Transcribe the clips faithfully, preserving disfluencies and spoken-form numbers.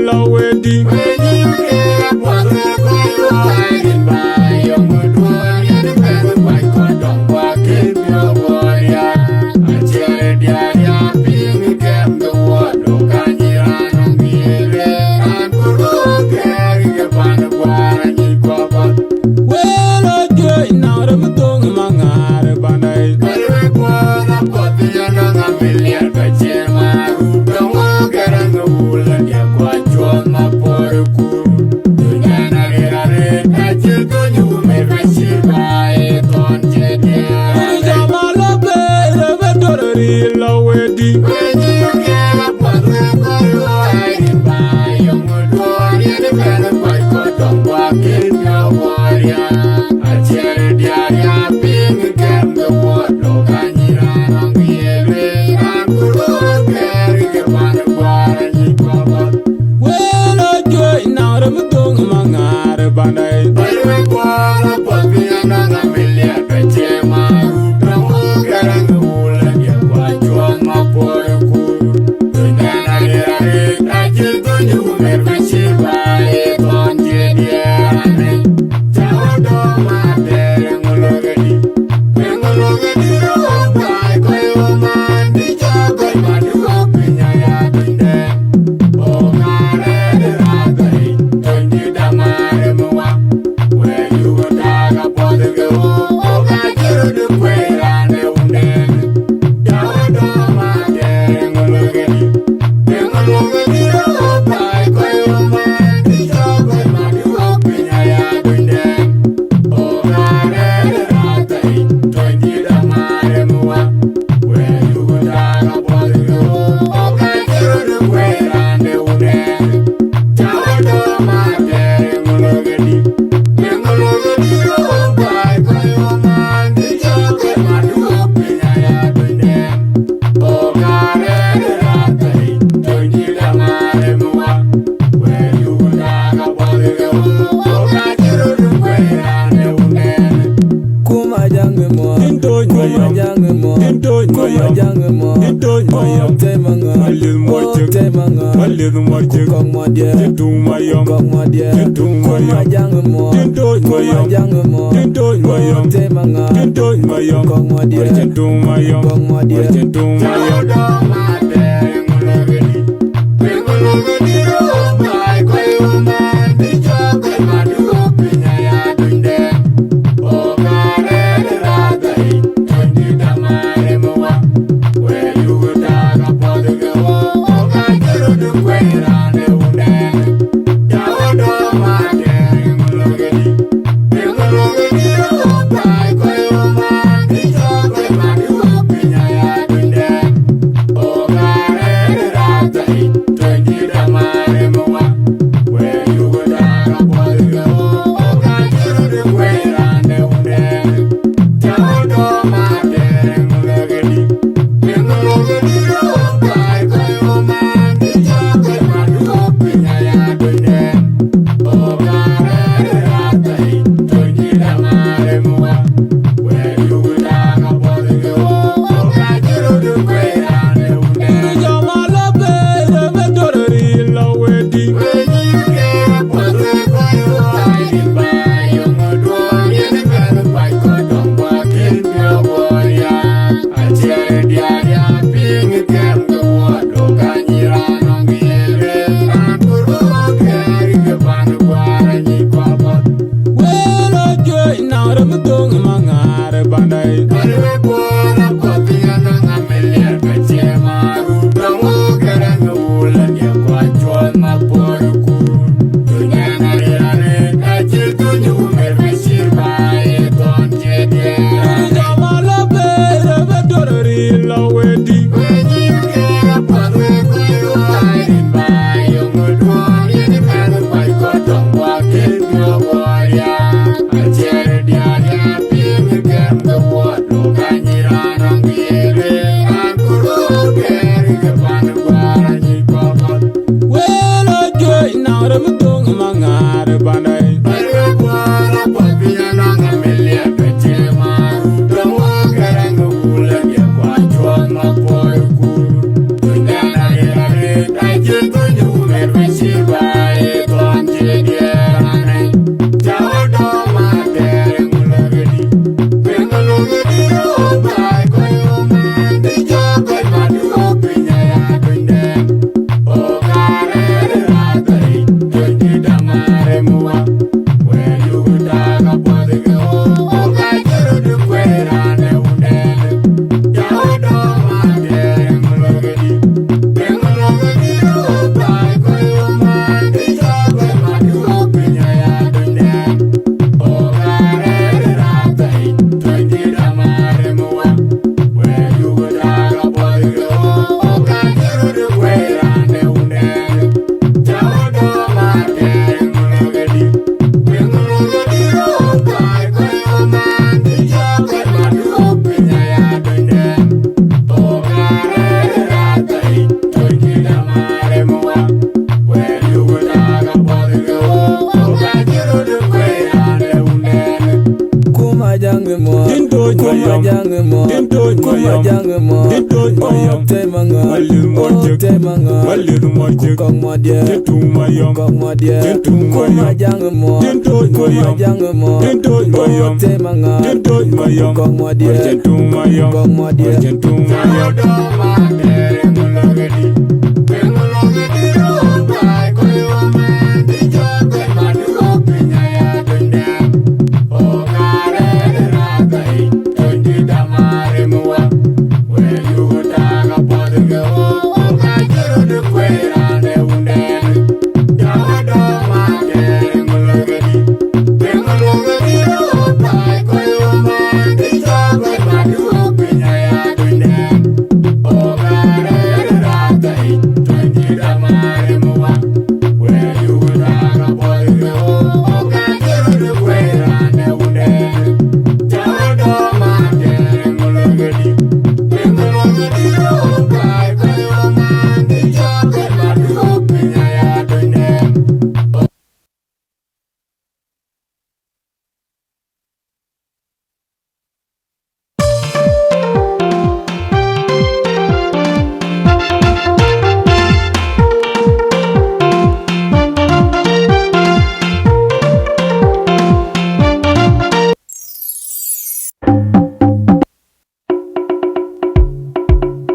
Lɔ wedi. Wël ajuëc na rem thoŋ maŋar bandai. Wël ajuëc na rem thoŋ maŋar bandai. Kuma jang mo, kuma jang mo, kuma jang mo. Tei manga, tei manga. Kok modia, kok modia. Kuma jang mo, kuma jang mo. Tei manga, kok modia, kok modia. Wël ajuëc na rem thoŋ maŋar bandai. Jaŋ mɔ, Jin toc mayɔm. Te maŋa, Walil mɔ jek. Te maŋa, Walil mɔ jek. Kɔŋ mɔ diɛ. Jin tuŋ mayɔm. Kɔŋ mɔ diɛ. Jin tuŋ mayɔm. Jaŋ mɔ, Jin toc mayɔm. Jaŋ mɔ, Jin toc mayɔm. Te maŋa, Jin toc mayɔm. Kɔŋ mɔ diɛ. Jin tuŋ mayɔm. Kɔŋ mɔ diɛ. Jin tuŋ mayɔm.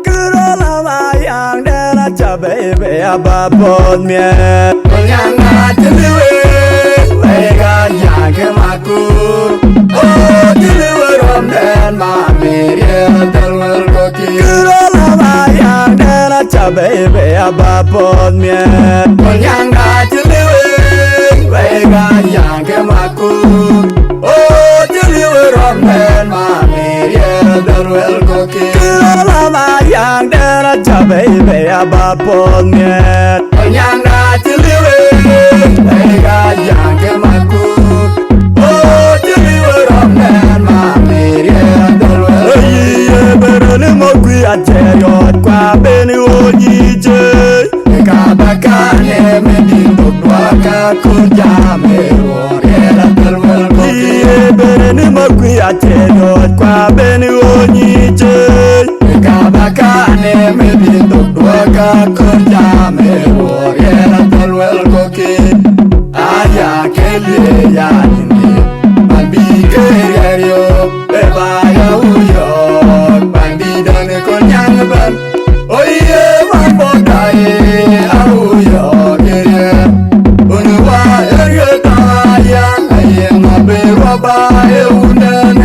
Kërɔl ama yaŋ dɛn aca bɛ̈i bɛ̈i aba puɔth miɛt. Ku nyaŋ na cï liu ë, wɛ̈i ka yaŋ ke makur. O cï liu ë rɔm dɛn ma Mary ë dhäl wël kɔ̈k. Kërɔl ama yaŋ dɛn aca bɛ̈i bɛ̈i aba puɔth miɛt. Ku nyaŋ na cï liu ë, wɛ̈i ka yaŋ ke makur. O cï liu ë rɔm dɛn ma Mary ë dhäl wël kɔ̈k. Kërɔl ama yaŋ dɛn aca bɛ̈i bɛ̈i aba puɔth miɛt. Ku nyaŋ na cï liu ë, wɛ̈i ka yaŋ ke makur. O cï liu ë rɔm dɛn ma Mary ë dhäl wël kɔ̈k. Ë yï ë bërë ni mɔ̈k kuï acɛ yɔɔt kua ben ɣööc yï cëëc. Ka ba kan ë Medïn thok duɔ̈k ka kɔ̈r jam ë ɣööt riɛl adhäl wël kɔ̈k. Yï ë bërë ni mɔ̈k kuï acë yɔ̈ɔ̈c kua ben ɣööc yï cëëc. Ka ba kan ë Medïn thok duɔ̈k ka kɔ̈r jam ë ɣööt riɛl adhäl wël kɔ̈k. Aya ke liëë ya yïn dhiëëth, man bï ke riɛl yök, bë ba ya wuyɔ̈ɔ̈k, pan dïït dɛ̈n ë köl nyaŋ ëbɛ̈n. Oye, man bɔ̈ daai, au yɔ kiriɛ. Uni wa ë riëëth daai ya, aye ŋa bë rua ba ë wundɛn.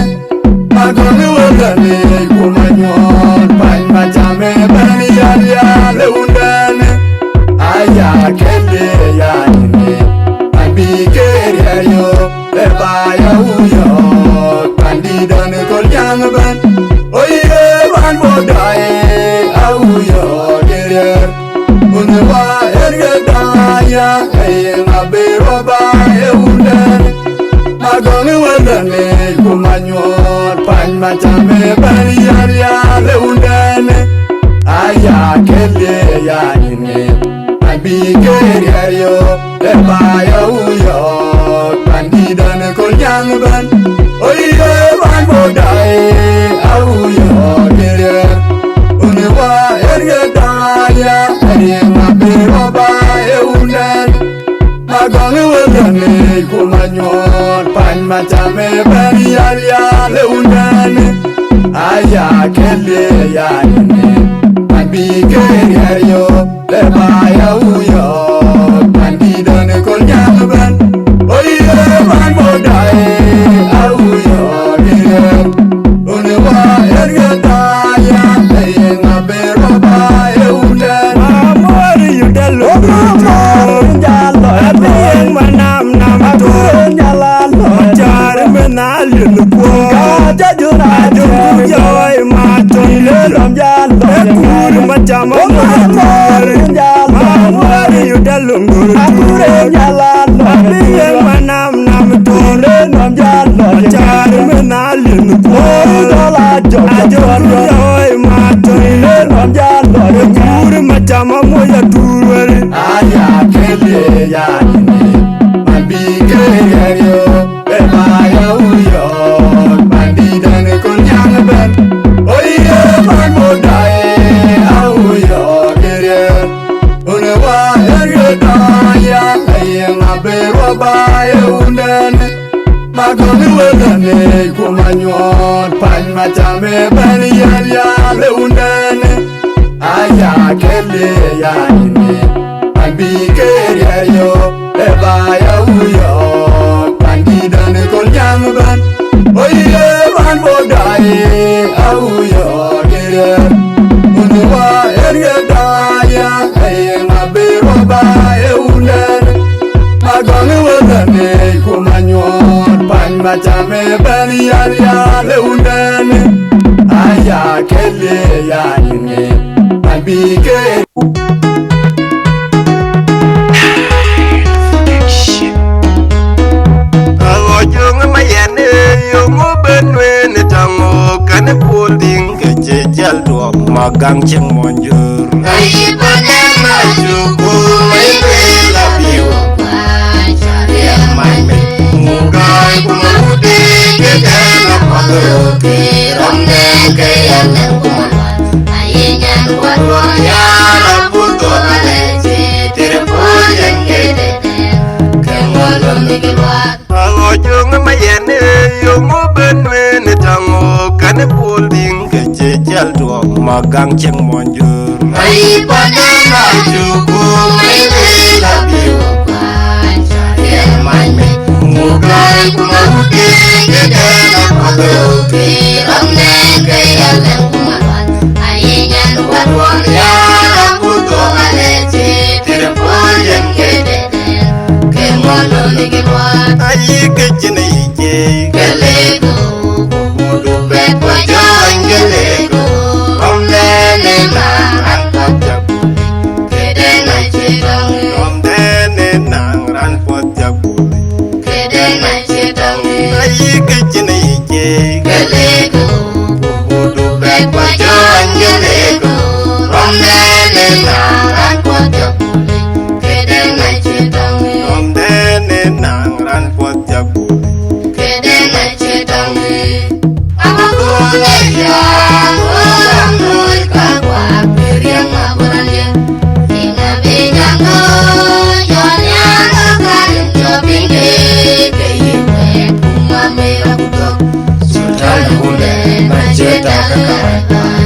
Magɔŋ ë wël dɛ̈n ë kum anyuɔɔn, pany macam ë bɛ̈n yal yal ë wundɛn. Aya kende ya yïn ë, man bï ke riɛl yök. Bë ba ya wuyɔ̈ɔ̈k, pan dïït dɛ̈n ë köl nyaŋ ëbɛ̈n. Oye, man bɔ̈ daai, au yɔ kiriɛ. Uni wa ë riëëth daai ya, aye ŋa bë rua ba ë wundɛn. Magɔŋ ë wël dɛ̈n ë kum anyuɔɔn, pany macam ë bɛ̈n yal yal ë wundɛn. Aya kende ya yïn ë, man bï ke riɛl yök. Bë ba ya wuyɔ̈ɔ̈k, pan dïït dɛ̈n ë köl nyaŋ ëbɛ̈n. Oye, man bɔ̈ daai, au yɔ kiriɛ. Uni wa ë riëëth daai ya, aye ŋa bë rua ba ë wundɛn. Magɔŋ ë wël dɛ̈n ë kum anyuɔɔn, pany macam ë bɛ̈n yal yal ë wundɛn. Aya kende ya yïn ë, man bï ke riɛl yök. Bë ba ya wuyɔ̈ɔ̈k, pan dïït dɛ̈n ë köl nyaŋ ëbɛ̈n. Oye, man bɔ̈ daai, au yɔ kiriɛ. Uni wa ë riëëth daai ya, aye ŋa bë rua ba ë wundɛn. Mamuɔ̈r ë yï dɛ̈ lɔ, Mamuɔ̈r ë yï dɛ̈ lɔ, abï yeŋ manam nam tɔ̈. Macäär ë mën aa liel kuɔɔr. Ajɔŋ ku jɔɔi ma tɔ̈. Ë kuur macam amuɔ̈r tuɔɔr. Mamuɔ̈r ë yï dɛ̈ lɔ ŋör tuɔɔr. Abï yeŋ manam nam tɔ̈. Macäär ë mën aa liel kuɔɔr. Ajɔŋ ku jɔɔi ma tɔ̈. Ë kuur macam amuɔ̈r tuɔɔr. Aya kende ya yïn ë, man bï ke riɛl yök. Bë ba ya wuyɔ̈ɔ̈k, pan dïït dɛ̈n ë köl nyaŋ ëbɛ̈n. Oye, Ba ye wundɛn, ma gɔ̈ŋ ë wël ënë, ku ma nyuɔɔt pany ma cam ë bɛ̈n yɛn ya le wundɛn. Aya keli ya yini, an bï ke riɛr yo, e ba ya wuyɔ, pandït an kol nyam bɛ̈n. Oye man bo dai, a wuyɔ ke riɛr. Unu wa en ye daya, e ŋa bï ro ba e wundɛn. Ma gɔ̈ŋ ë wël ënë, ku ma nyuɔɔt pany ma cam ë bɛ̈n yɛn ya le wundɛn. Aya keli ya yini, an bï ke. Aŋɔ jöŋ ma yɛn ë yöŋ ë ben nueen ë taŋ ŋö kɛn ë puɔl diŋ ke cï jäl duɔk ma gaŋ cieŋ mɔny jör. Ayi padan ma cuku ma yï lueel abï wä kuany, cä riɛl mac mec. Ŋu gäi ku ma wut dee ke kɛn a kuath röök ke rɔm dɛn ke yɛn lɛ̈ŋ ku ma luath. Aye nyan wä duɔ̈ɔ̈r ya rɔm ku thok alɛc cï tëde puɔl yɛn ke tëde. Ke ŋuɔl wä mï ke luath. Aŋɔ jöŋ ma yɛn ë yöŋ ë ben nueen ë taŋ ŋö kɛn ë puɔl diŋ ke cï jäl duɔk ma gaŋ cieŋ mɔny jör. Ayi padan ma cuku ma yï lueel abï wä kuany, cä riɛl mac mec. Ŋu gäi ku ma wut dee ke kɛn a kuath röök ke rɔm dɛn ke yɛn lɛ̈ŋ ku ma luath. Aye nyan wä duɔ̈ɔ̈r ya rɔm ku thok alɛc cï tëde puɔl yɛn ke tëde. Ke ŋuɔl wä mï ke luath. Ayi ke cïn yic ke leku, ku gudu bɛ̈t ku jɔny ke leku. Rɔm dɛn ë naŋ raan puɔth cä buli, ke dɛn acï tɔŋ. Rɔm dɛn ë naŋ raan puɔth cä buli, ke dɛn acï tɔŋ. Ayi ke cïn yic ke leku, ku gudu bɛ̈t ku jɔny ke leku. Rɔm dɛn ë naŋ raan puɔth cä buli, ke dɛn acï tɔŋ. Rɔm dɛn ë naŋ raan puɔth cä buli, ke dɛn acï tɔŋ. Ama kun ë ya, o ram looi ka kuak, ke riɛm ma bɔ̈ rɔt liɛm. Ina be jam do, jɔn ya lo ka rin jɔ piny ke, ke yï wɛɛt, kum ma me ra ku thok. Sultan wundɛn, ma cie tak ka rai bai.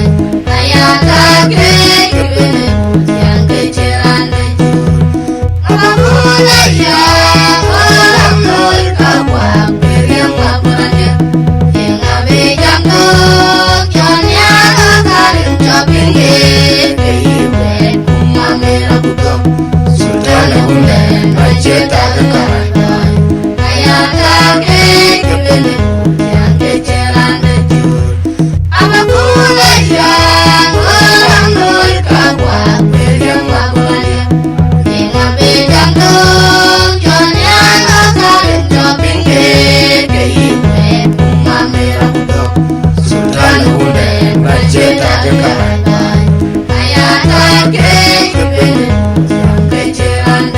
Aya tak ke, ke bene, yang ke cie ran de jur.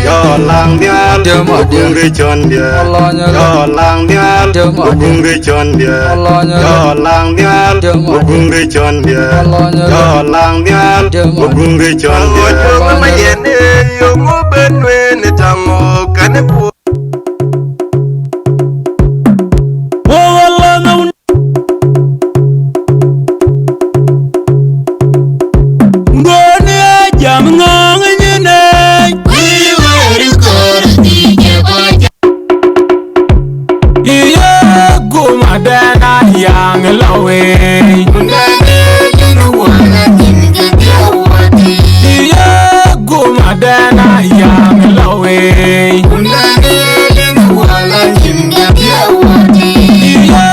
Jɔ laŋ nhial, jɔ ma guŋ ri cɔn diɛ. Jɔ laŋ nhial, jɔ ma guŋ ri cɔn diɛ. Jɔ laŋ nhial, jɔ ma guŋ ri cɔn diɛ. Jɔ laŋ nhial, jɔ ma guŋ ri cɔn diɛ. Jɔ ma yɛn ë yöŋ ë ben nueen ë taŋ ŋö kɛn ë puɔl. Ngoni a jam ŋɔŋ nyine. Iye kuma dɛn a yaŋ lɔ wei. Iye kuma dɛn a yaŋ lɔ wei. Iye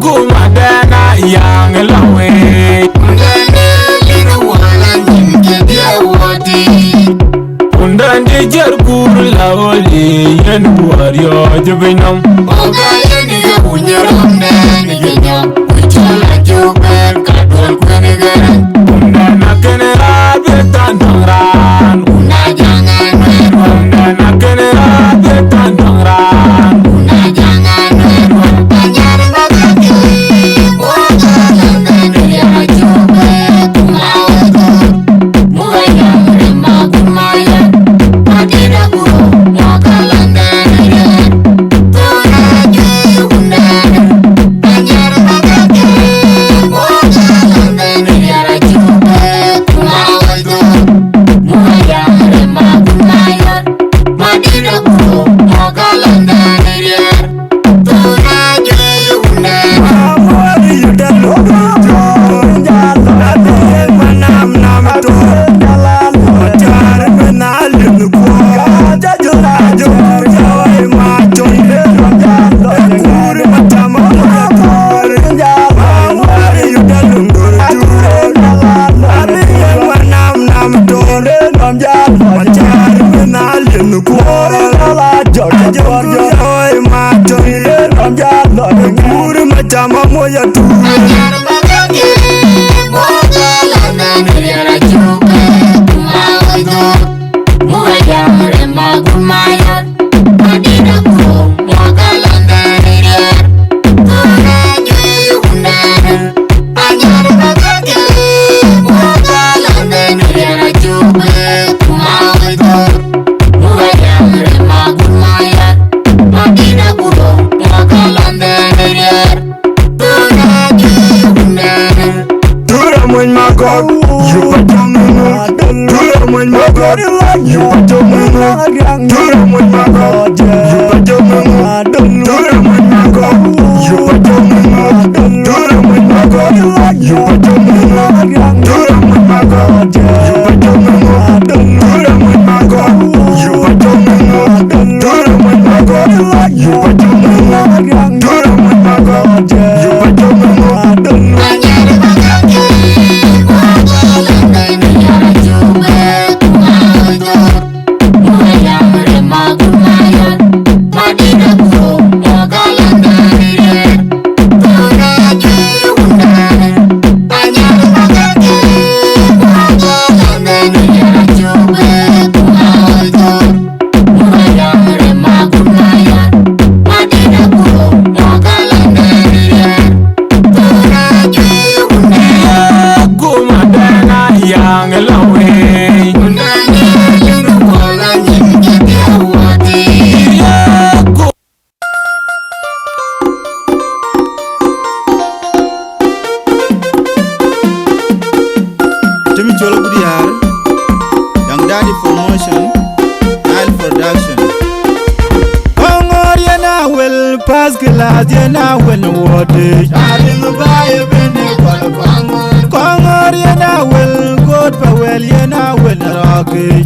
kuma dɛn a yaŋ lɔ wei. Kundɛn de jɛr kur la oli yen buɔr yɔ jubinɔm. Oga yen ye kunye rɔmdɛn ye nyɔm. Kucɔl a juk bɛn ka duɔl kuen gɛrɛ. Kundɛn a kene rabe tan tɔŋ ran. Kundɛn a kene rabe tan tɔŋ ran. Tura mony magok, yupa jong ngu. Tura mony magok, yupa jong ngu. Tura mony magok, yupa jong ngu. Tura mony magok, yupa jong ngu. Tura mony magok, yupa jong ngu. Tura mony magok, yupa jong ngu. Tura mony magok, yupa jong ngu. Tura mony magok, yupa jong ngu. Tura mony magok, yupa jong ngu. Timi Cholo Gudiar, Young Daddy Promotion, Nile Production. Kɔŋɔr yen a wel, first class yen a wel, wodec. Kɔŋɔr yen a wel, God pa wel yen a wel, rɔkic.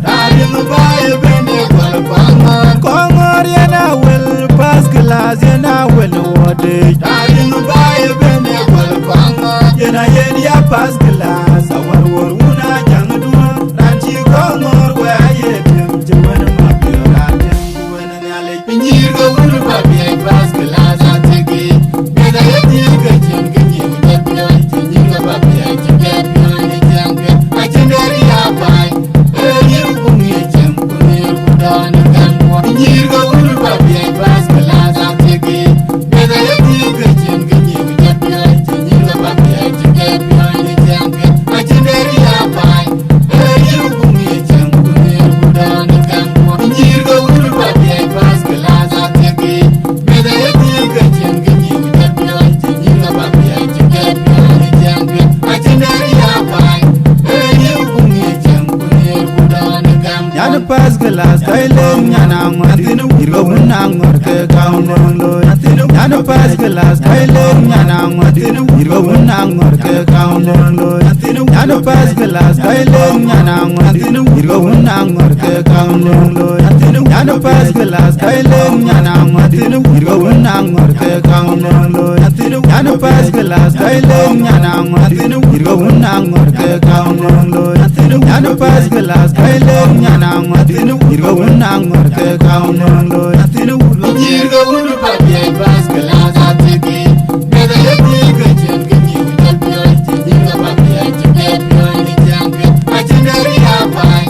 Kɔŋɔr yen a wel, first class yen a wel, wodec. Yen a yen ya first class, awär wär wun a jaŋ duɔ̈ɔ̈r. Raan cï Kɔŋɔr wɛ̈ɛ̈r ye tem, cï wën ë mat piɔ̈ɔ̈r a tem, cï wën ë Nhialic. Piny nyïïr ke wun ë papiɛc first class a thiëk. Meth aye thiëk ke cïn ke nyïïr ku jɔt piɔ̈ɔ̈c, cï nyïïr ke papiɛc cï kɛt piɔ̈ɔ̈c ë cäŋ ke. Acïn dɛ̈t ya baai, ee riëëu ku ŋiëc cäŋ ku nhiëër ku dɔ̈ɔ̈n ë käŋ kuɔ. Piny nyïïr ke wun ë papiɛc first class a thiëk. Nyan first class, kai lek nyan aŋɔ̈r thin, wir ke wun aŋɔ̈r ke kaŋ nöŋ looi. Nyan first class, kai lek nyan aŋɔ̈r thin, wir ke wun aŋɔ̈r ke kaŋ nöŋ looi. Nyan first class, kai lek nyan aŋɔ̈r thin, wir ke wun aŋɔ̈r ke kaŋ nöŋ looi. Nyan first class, kai lek nyan aŋɔ̈r thin, wir ke wun aŋɔ̈r ke kaŋ nöŋ looi. Nyan first class, kai lek nyan aŋɔ̈r thin, wir ke wun aŋɔ̈r ke kaŋ nöŋ looi. Nyan first class, kai lek nyan aŋɔ̈r thin, wir ke wun aŋɔ̈r ke kaŋ nöŋ looi. Nyïïr ke wun ë papiɛc first class a thiëk. Meth aye thiëk ke cïn ke nyïïr ku jɔt piɔ̈ɔ̈c, cï nyïïr ke papiɛc cï kɛt piɔ̈ɔ̈c ë cäŋ ke. Acïn dɛ̈t ya baai,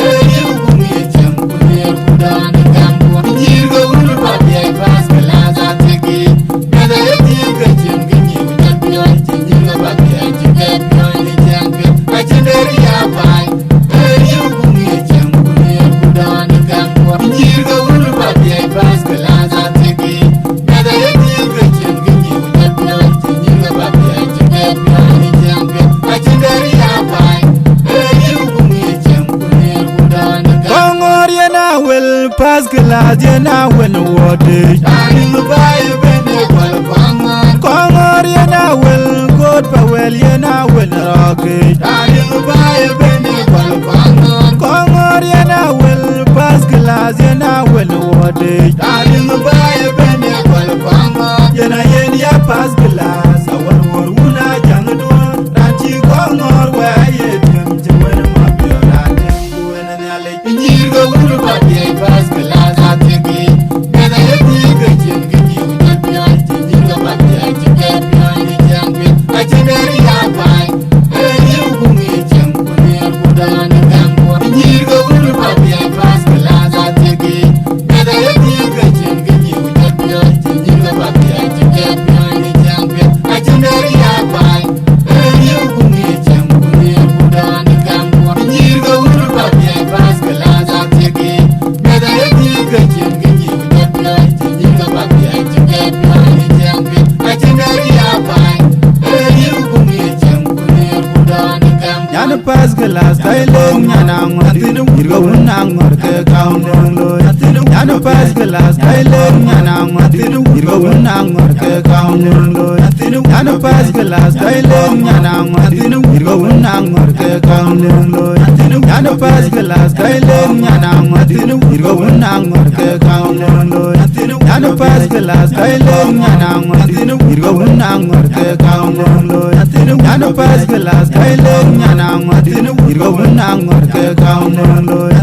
ee riëëu ku ŋiëc cäŋ ku nhiëër ku dɔ̈ɔ̈n ë käŋ kuɔ. Nyïïr ke wun ë papiɛc first class a thiëk. Meth aye thiëk ke cïn ke nyïïr ku jɔt piɔ̈ɔ̈c, cï nyïïr ke papiɛc cï kɛt piɔ̈ɔ̈c ë cäŋ ke. Acïn dɛ̈t ya baai, ee riëëu ku ŋiëc cäŋ ku nhiëër ku dɔ̈ɔ̈n ë käŋ kuɔ. Nyïïr ke wun ë papiɛc first class a thiëk. Meth aye thiëk ke cïn ke nyïïr ku jɔt piɔ̈ɔ̈c, cï nyïïr ke papiɛc cï kɛt piɔ̈ɔ̈c ë cäŋ ke. Acïn dɛ̈t ya baai, ee riëëu ku ŋiëc cäŋ ku nhiëër ku dɔ̈ɔ̈n ë käŋ. Kɔŋɔr yen a wel, first class yen a wel, wodec. Kɔŋɔr yen a wel, God pa wel yen a wel, rɔkic. Kɔŋɔr yen a wel, first class Class yen a wën wɔ dec. Raan dïŋ bä ye ben ye gɔl kɔŋ ŋɔ̈ɔ̈r. Yen a yen ya pass class. A wën wär wun a jaŋ duɔ̈ɔ̈r. Raan cï kɔŋ ŋɔ̈ɔ̈r wɛ̈ɛ̈r ye tiëm cï wën ma piɔ̈ɔ̈r raan dïŋ ku wën Nhialic. Nyïïr ke wun bä ye pass class a thiëk yic. Meth a ye thiëk ke cïn kë cï wun jɔt piɔ̈ɔ̈c. Nyïïr ke bä ye cï ke piɔ̈ɔ̈c ë cäŋ piɛth. Acïn dɛ̈t ya baai. Nyan pass class, kai lek nyan aŋɔ̈r thïn, wir ke wun aŋɔ̈r ke kaun döŋ looi. Nyan pass class, kai lek nyan aŋɔ̈r thïn, wir ke wun aŋɔ̈r ke kaun döŋ looi. Nyan pass class, kai lek nyan aŋɔ̈r thïn, wir ke wun aŋɔ̈r ke kaun döŋ looi. Nyan pass class, kai lek nyan aŋɔ̈r thïn, wir ke wun aŋɔ̈r ke kaun döŋ looi. Nyan pass class, kai lek nyan aŋɔ̈r thïn, wir ke wun aŋɔ̈r ke kaun döŋ looi. Nyan pass class, kai lek nyan aŋɔ̈r thïn, wir ke wun aŋɔ̈r ke kaun döŋ looi.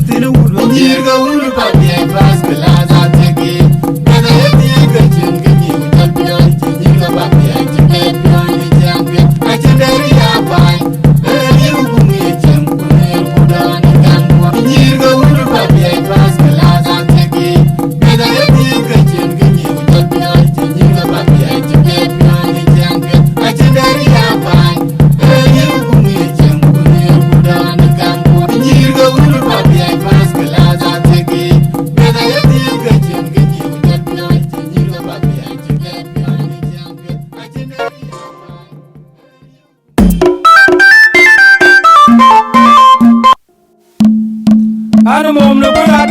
Nyïïr ke wun bä ye pass class a thiëk yic. Meth a ye thiëk ke cïn kë nyïïr ku jɔt piɔ̈ɔ̈c. Nyïïr ke bä ye cï ke piɔ̈ɔ̈c ë cäŋ piɛth. Acïn dɛ̈t ya baai. An mom në bï rat.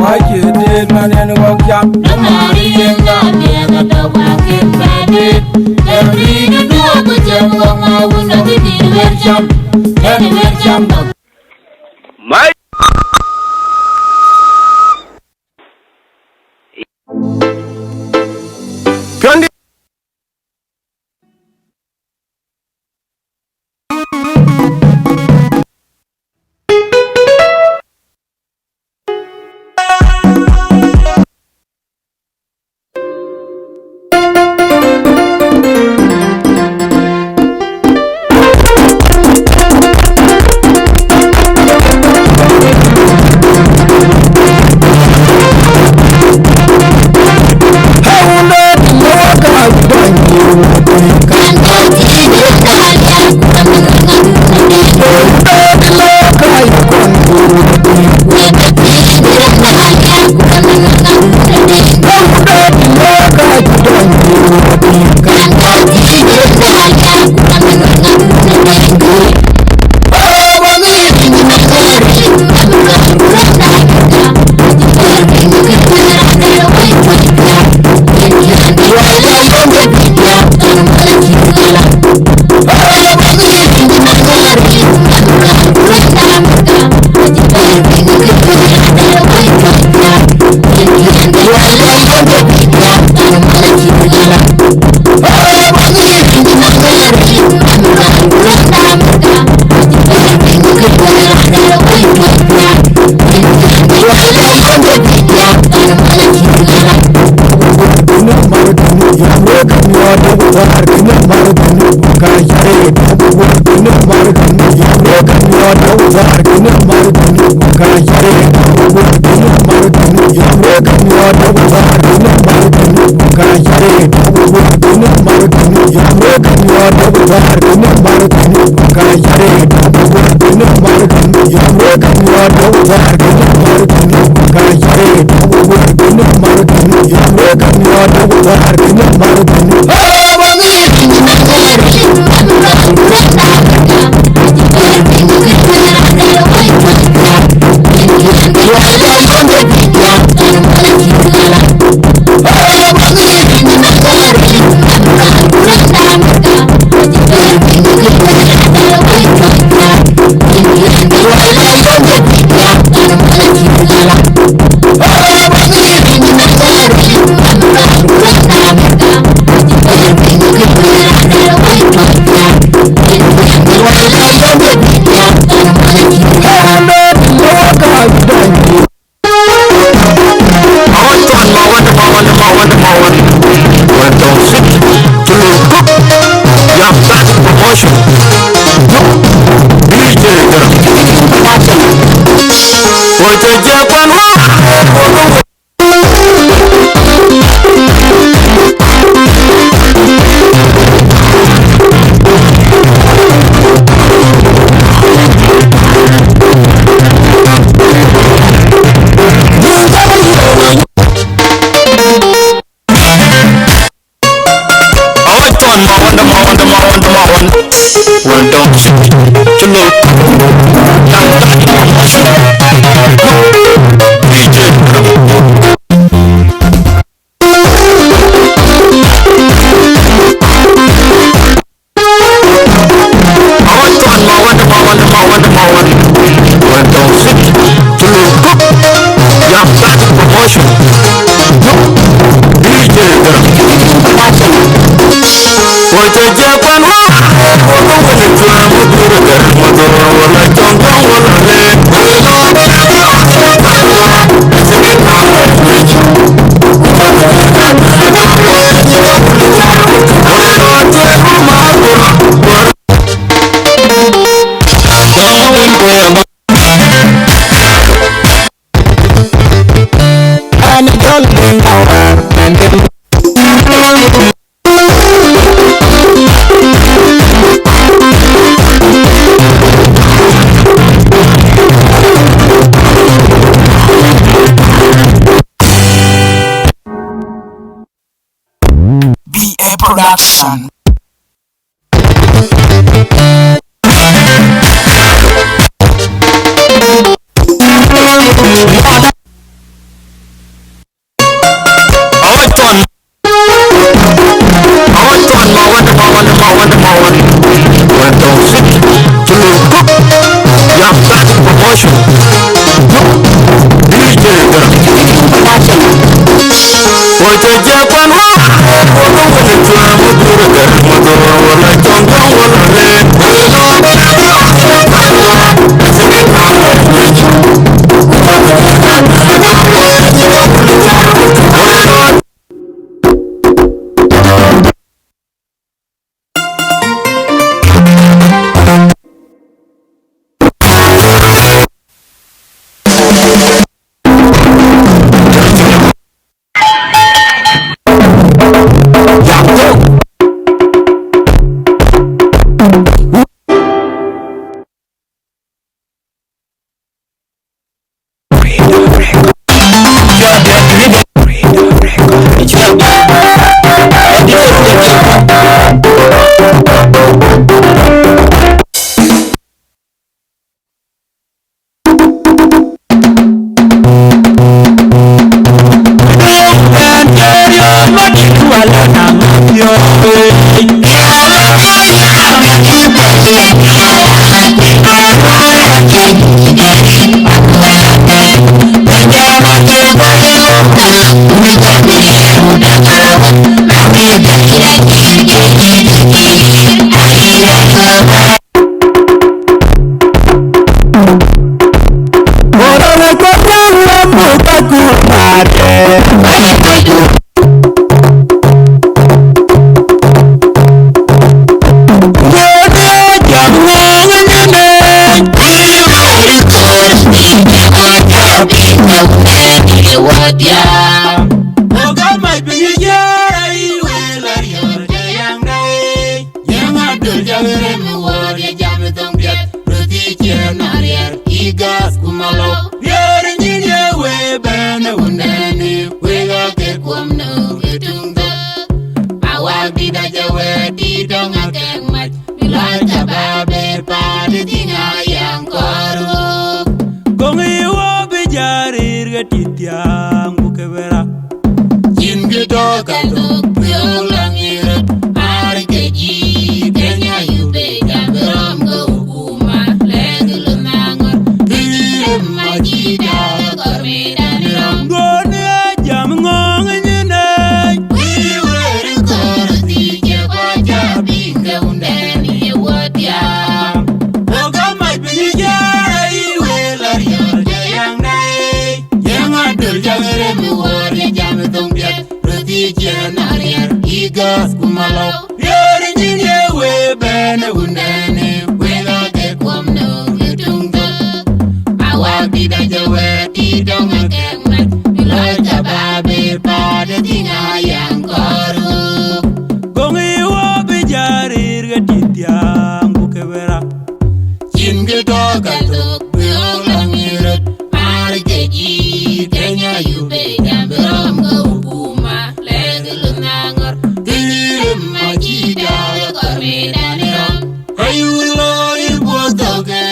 Wacï dit man yen ɣɔk cam. Nɔmari yen ŋa diɛɛk atɔ̈ wakin bɛ̈dit. Every ni duɔ̈k ku cem ɣɔk ma wun ɔ̈k ni wer cam. Yen wer cam bä. Mai. Piɔ̈ndi. Awek thɔn ma wande, ma wande, ma wande, ma wande. Well done. Cï loi. Jam, jam, jam. D J. Awek thɔn ma wande, ma wande, ma wande, ma wande. Well done. Cï loi. Jam, jam, promotion. D J. B A Production. Awek thɔn. Awek thɔn ma wande, ma wande, ma wande, ma wande. Well done. Cï loi. Jam, jam, promotion. D J. Ka dhuk piöök lɔ ŋic röt, ar ke jïï, ke nya yupë jam rɔm ke hukuma, lɛ̈k lɔ naŋör, ke yï rem ma cï daak kɔr medan rɔm. Duɔ̈n ë jam ŋɔ̈ŋ nyin ë. Wëi wëri kɔɔr thii cie kua ca piŋ ke wundɛn ye wɔ diaam. Wɔ ka mac piny jai, wëi la riɔ̈ɔ̈r jai yaŋ dai. Yɛn adöl jam rem wɔ ye jam thoŋ diɛt. Röt thii ciɛɛn ariɛr, yï gäth ku malɔu. Riɛɛr nyin ye wëi bɛ̈n ë wundɛn ë, wëi la ke kuɔm nööŋ ë tuŋ thök. Awak dït acä wɛ̈ɛ̈t dït dɔm akɛ̈k mac, bï lɔc ka bä bë paat ë tïŋ aa yam kɔɔr ɣöök. Goŋ ë wɔ bï jä rëër ke dït thiaŋ ku ke bï rap. Cïn kë tɔ̈ ka thök bï ɣɔ̈k la ŋic röt, maar ke jïï, ke nya yupë jam bï rɔm ke hukuma, lɛ̈k lɔ naŋör, ke yï rem ma cï daak kɔr medan rɔm. Ayuur lɔ yï buɔth thok ë,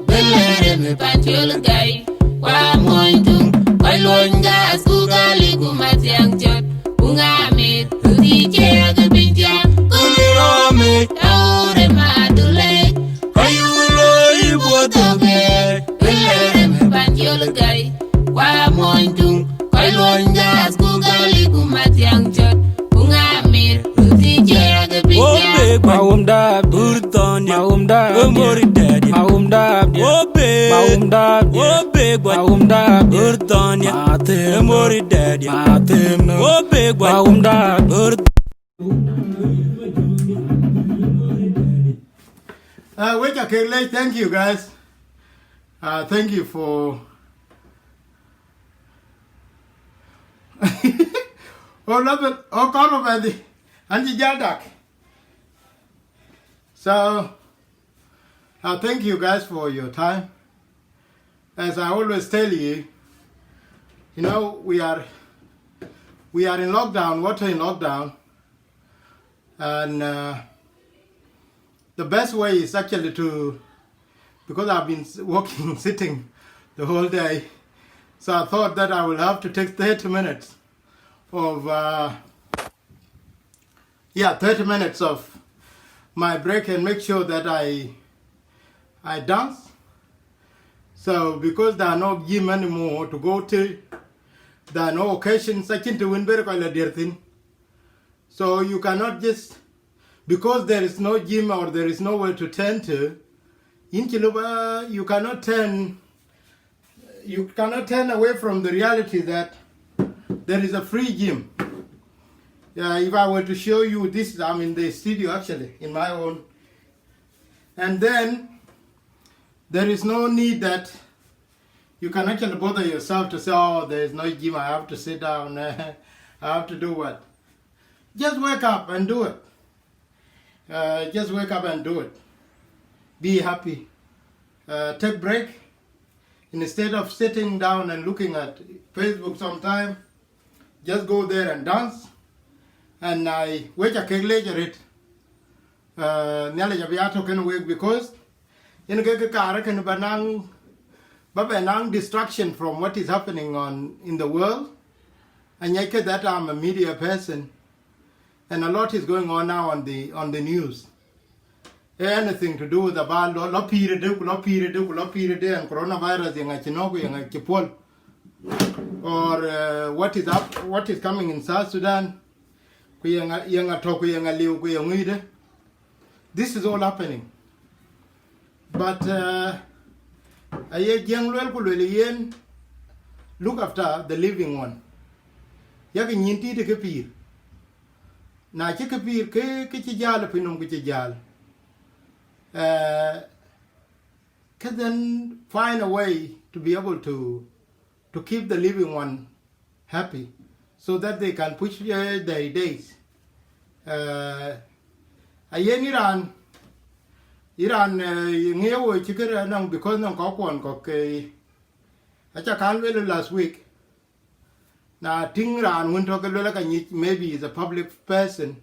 bï lɛ̈k rem ë pan col gäi, kua muɔny tuŋ, kɔc luɔny gaath ku gäli ku mathiaŋ cöt, ku ŋa mit, ku dhïc cï yak piny thiaŋ, ku lï rɔ̈m ë, tɔ̈u rem adulë. Ayuur lɔ yï buɔth thok ë, bï lɛ̈k rem ë pan col gäi, kua muɔny tuŋ, kɔc luɔny gaath ku gäli ku mathiaŋ cöt, ku ŋa mit, ku dhïc cï yak piny thiaŋ. Mawum dap dur thon ya. Mawum dap. Mori dadi. Mawum dap. Obe. Mawum dap. Obe gwa. Mawum dap dur thon ya. Matem. Mori dadi. Matem. Obe gwa. Mawum dap dur. Uh, wek a kek lec, thank you guys. Uh, thank you for oh, love it. Oh, come up, Andy. Andy Jadak. So, I thank you guys for your time. As I always tell you, you know, we are we are in lockdown, water in lockdown, and uh, the best way is actually to, because I've been s- walking, sitting the whole day, so I thought that I will have to take thirty minutes of uh, yeah, thirty minutes of my break and make sure that I I dance. So because there are no gym anymore to go to, there are no occasions. I can't win very quite a dear thing. So you cannot just, because there is no gym or there is nowhere to turn to, in Chiluba, you cannot turn you cannot turn away from the reality that there is a free gym. Yeah, if I were to show you this, I'm in the studio actually, in my own. And then there is no need that you can actually bother yourself to say, "Oh, there is no gym, I have to sit down, I have to do what?" Just wake up and do it. Uh, just wake up and do it. Be happy. Uh, take break. Instead of sitting down and looking at Facebook sometime, just go there and dance. And I wek a kek lec arët. Uh, Nhialic abï atɔ̈ kenë wek because yen ke ke kaar kënë ba naŋ ba bɛ naŋ distraction from what is happening on in the world. And yet that I'm a media person and a lot is going on now on the on the news. Anything to do with about lɔ lɔ pïïr de ku lɔ pïïr de ku lɔ pïïr de and coronavirus yeŋa cï nɔ̈k ku yeŋa cï puɔl or uh, what is up, what is coming in South Sudan, ku yeŋa yeŋa tɔ̈ ku yeŋa liu ku yeŋa ŋuide. This is all happening. But uh, aye jiëŋ luel ku luel yen, look after the living one. Yak nyin tiit ke pïïr. Na cï ke pïïr ke ke cï jäl pinum ku cï jäl. Uh, can then find a way to be able to to keep the living one happy so that they can push uh, their days. Uh, ayen Iran, Iran uh, ŋiɛc wo cï kërë nɔŋ because nɔŋ kɔk kuɔn kɔk ke aca kan luel last week. Na tïŋ raan wën tɔ̈ ke luel ka nyic, maybe is a public person,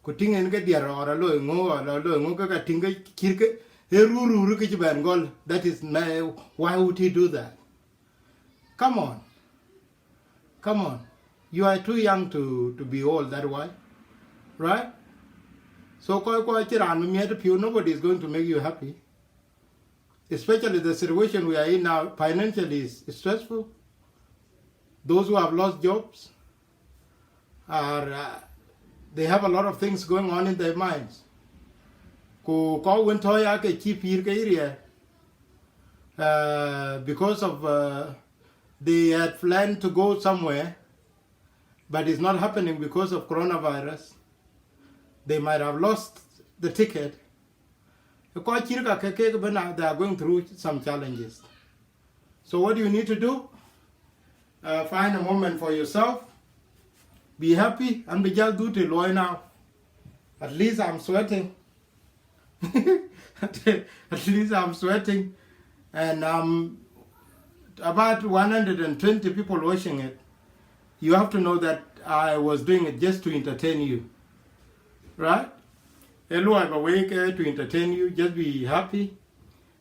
ku tïŋ en ke diɛr or aloi ŋö or aloi ŋö ke ka tïŋ ke cïr ke e rurur ke cï bɛn gɔl. That is my, why would he do that? Come on. Come on. You are too young to, to be old that way, right? So kɔc kɔc cï raan bï miɛt piu, nobody is going to make you happy. Especially the situation we are in now, financially is stressful. Those who have lost jobs are, uh, they have a lot of things going on in their minds. Ku kɔc wën tɔ̈ ya ke cï pïïr ke area, uh, because of, uh, they had planned to go somewhere, but it's not happening because of coronavirus. They might have lost the ticket. Kɔc cït ka ke kek bën, they are going through some challenges. So what do you need to do? Uh, find a moment for yourself. Be happy and be just do to loy now. At least I'm sweating. At least I'm sweating. And um, about one hundred and twenty people watching it. You have to know that I was doing it just to entertain you. Right? Ë luɔi ba wek, eh, to entertain you. Just be happy.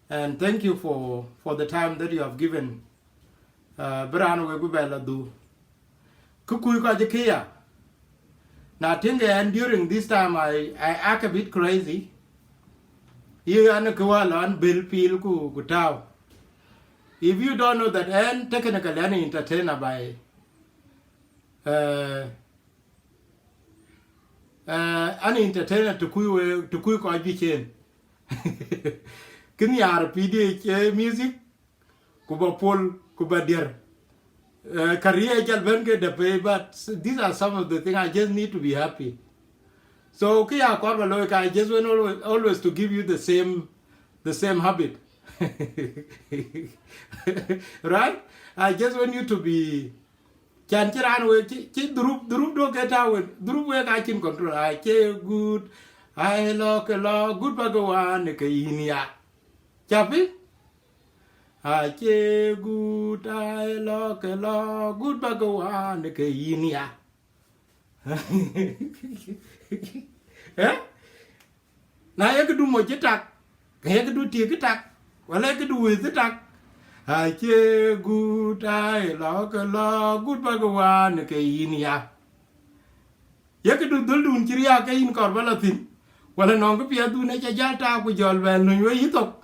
And thank you for, for the time that you have given. Uh, bï raan wek bï bɛ la dhuk. Kë kuc kɔc ë këya. Na tïŋ ke ɛn during this time, I, I act a bit crazy. Ye an kë wä lɔ an bel pil ku, ku tääu. If you don't know that ɛn technically an entertainer by, uh, uh, an entertainer të kuc we, të kuc kɔc juëc en. Kë nhiaar pïïr de, eh, music, ku ba pol, ku ba diɛr. Uh, career jal ben ke de pay, but these are some of the things I just need to be happy. So kë ya kɔɔr ba looi ka, I just want always, always to give you the same, the same habit. Right? I just want you to be, can cï raan wek cï, cï dhurup, dhurup do ke tääu wek, dhurup wek acïn control. Acie good, ai lɔ ke lɔ, good ba ke wan ke yïn ya. Capi? Acie good, ai lɔ ke lɔ, good ba ke wan ke yïn ya. Eh? Na ye këdu moc cï tak, ke ye këdu tik cï tak, wala ye këdu wëth cï tak. Acie good, ai lɔ ke lɔ, good ba ke wan ke yïn ya. Ye këdu dhöldun cï riääk ke yïn kɔɔr ba la thïn, wala nɔŋ kë piɛthdun ë ca jäl tak ku jɔl bɛ löny we yï thok.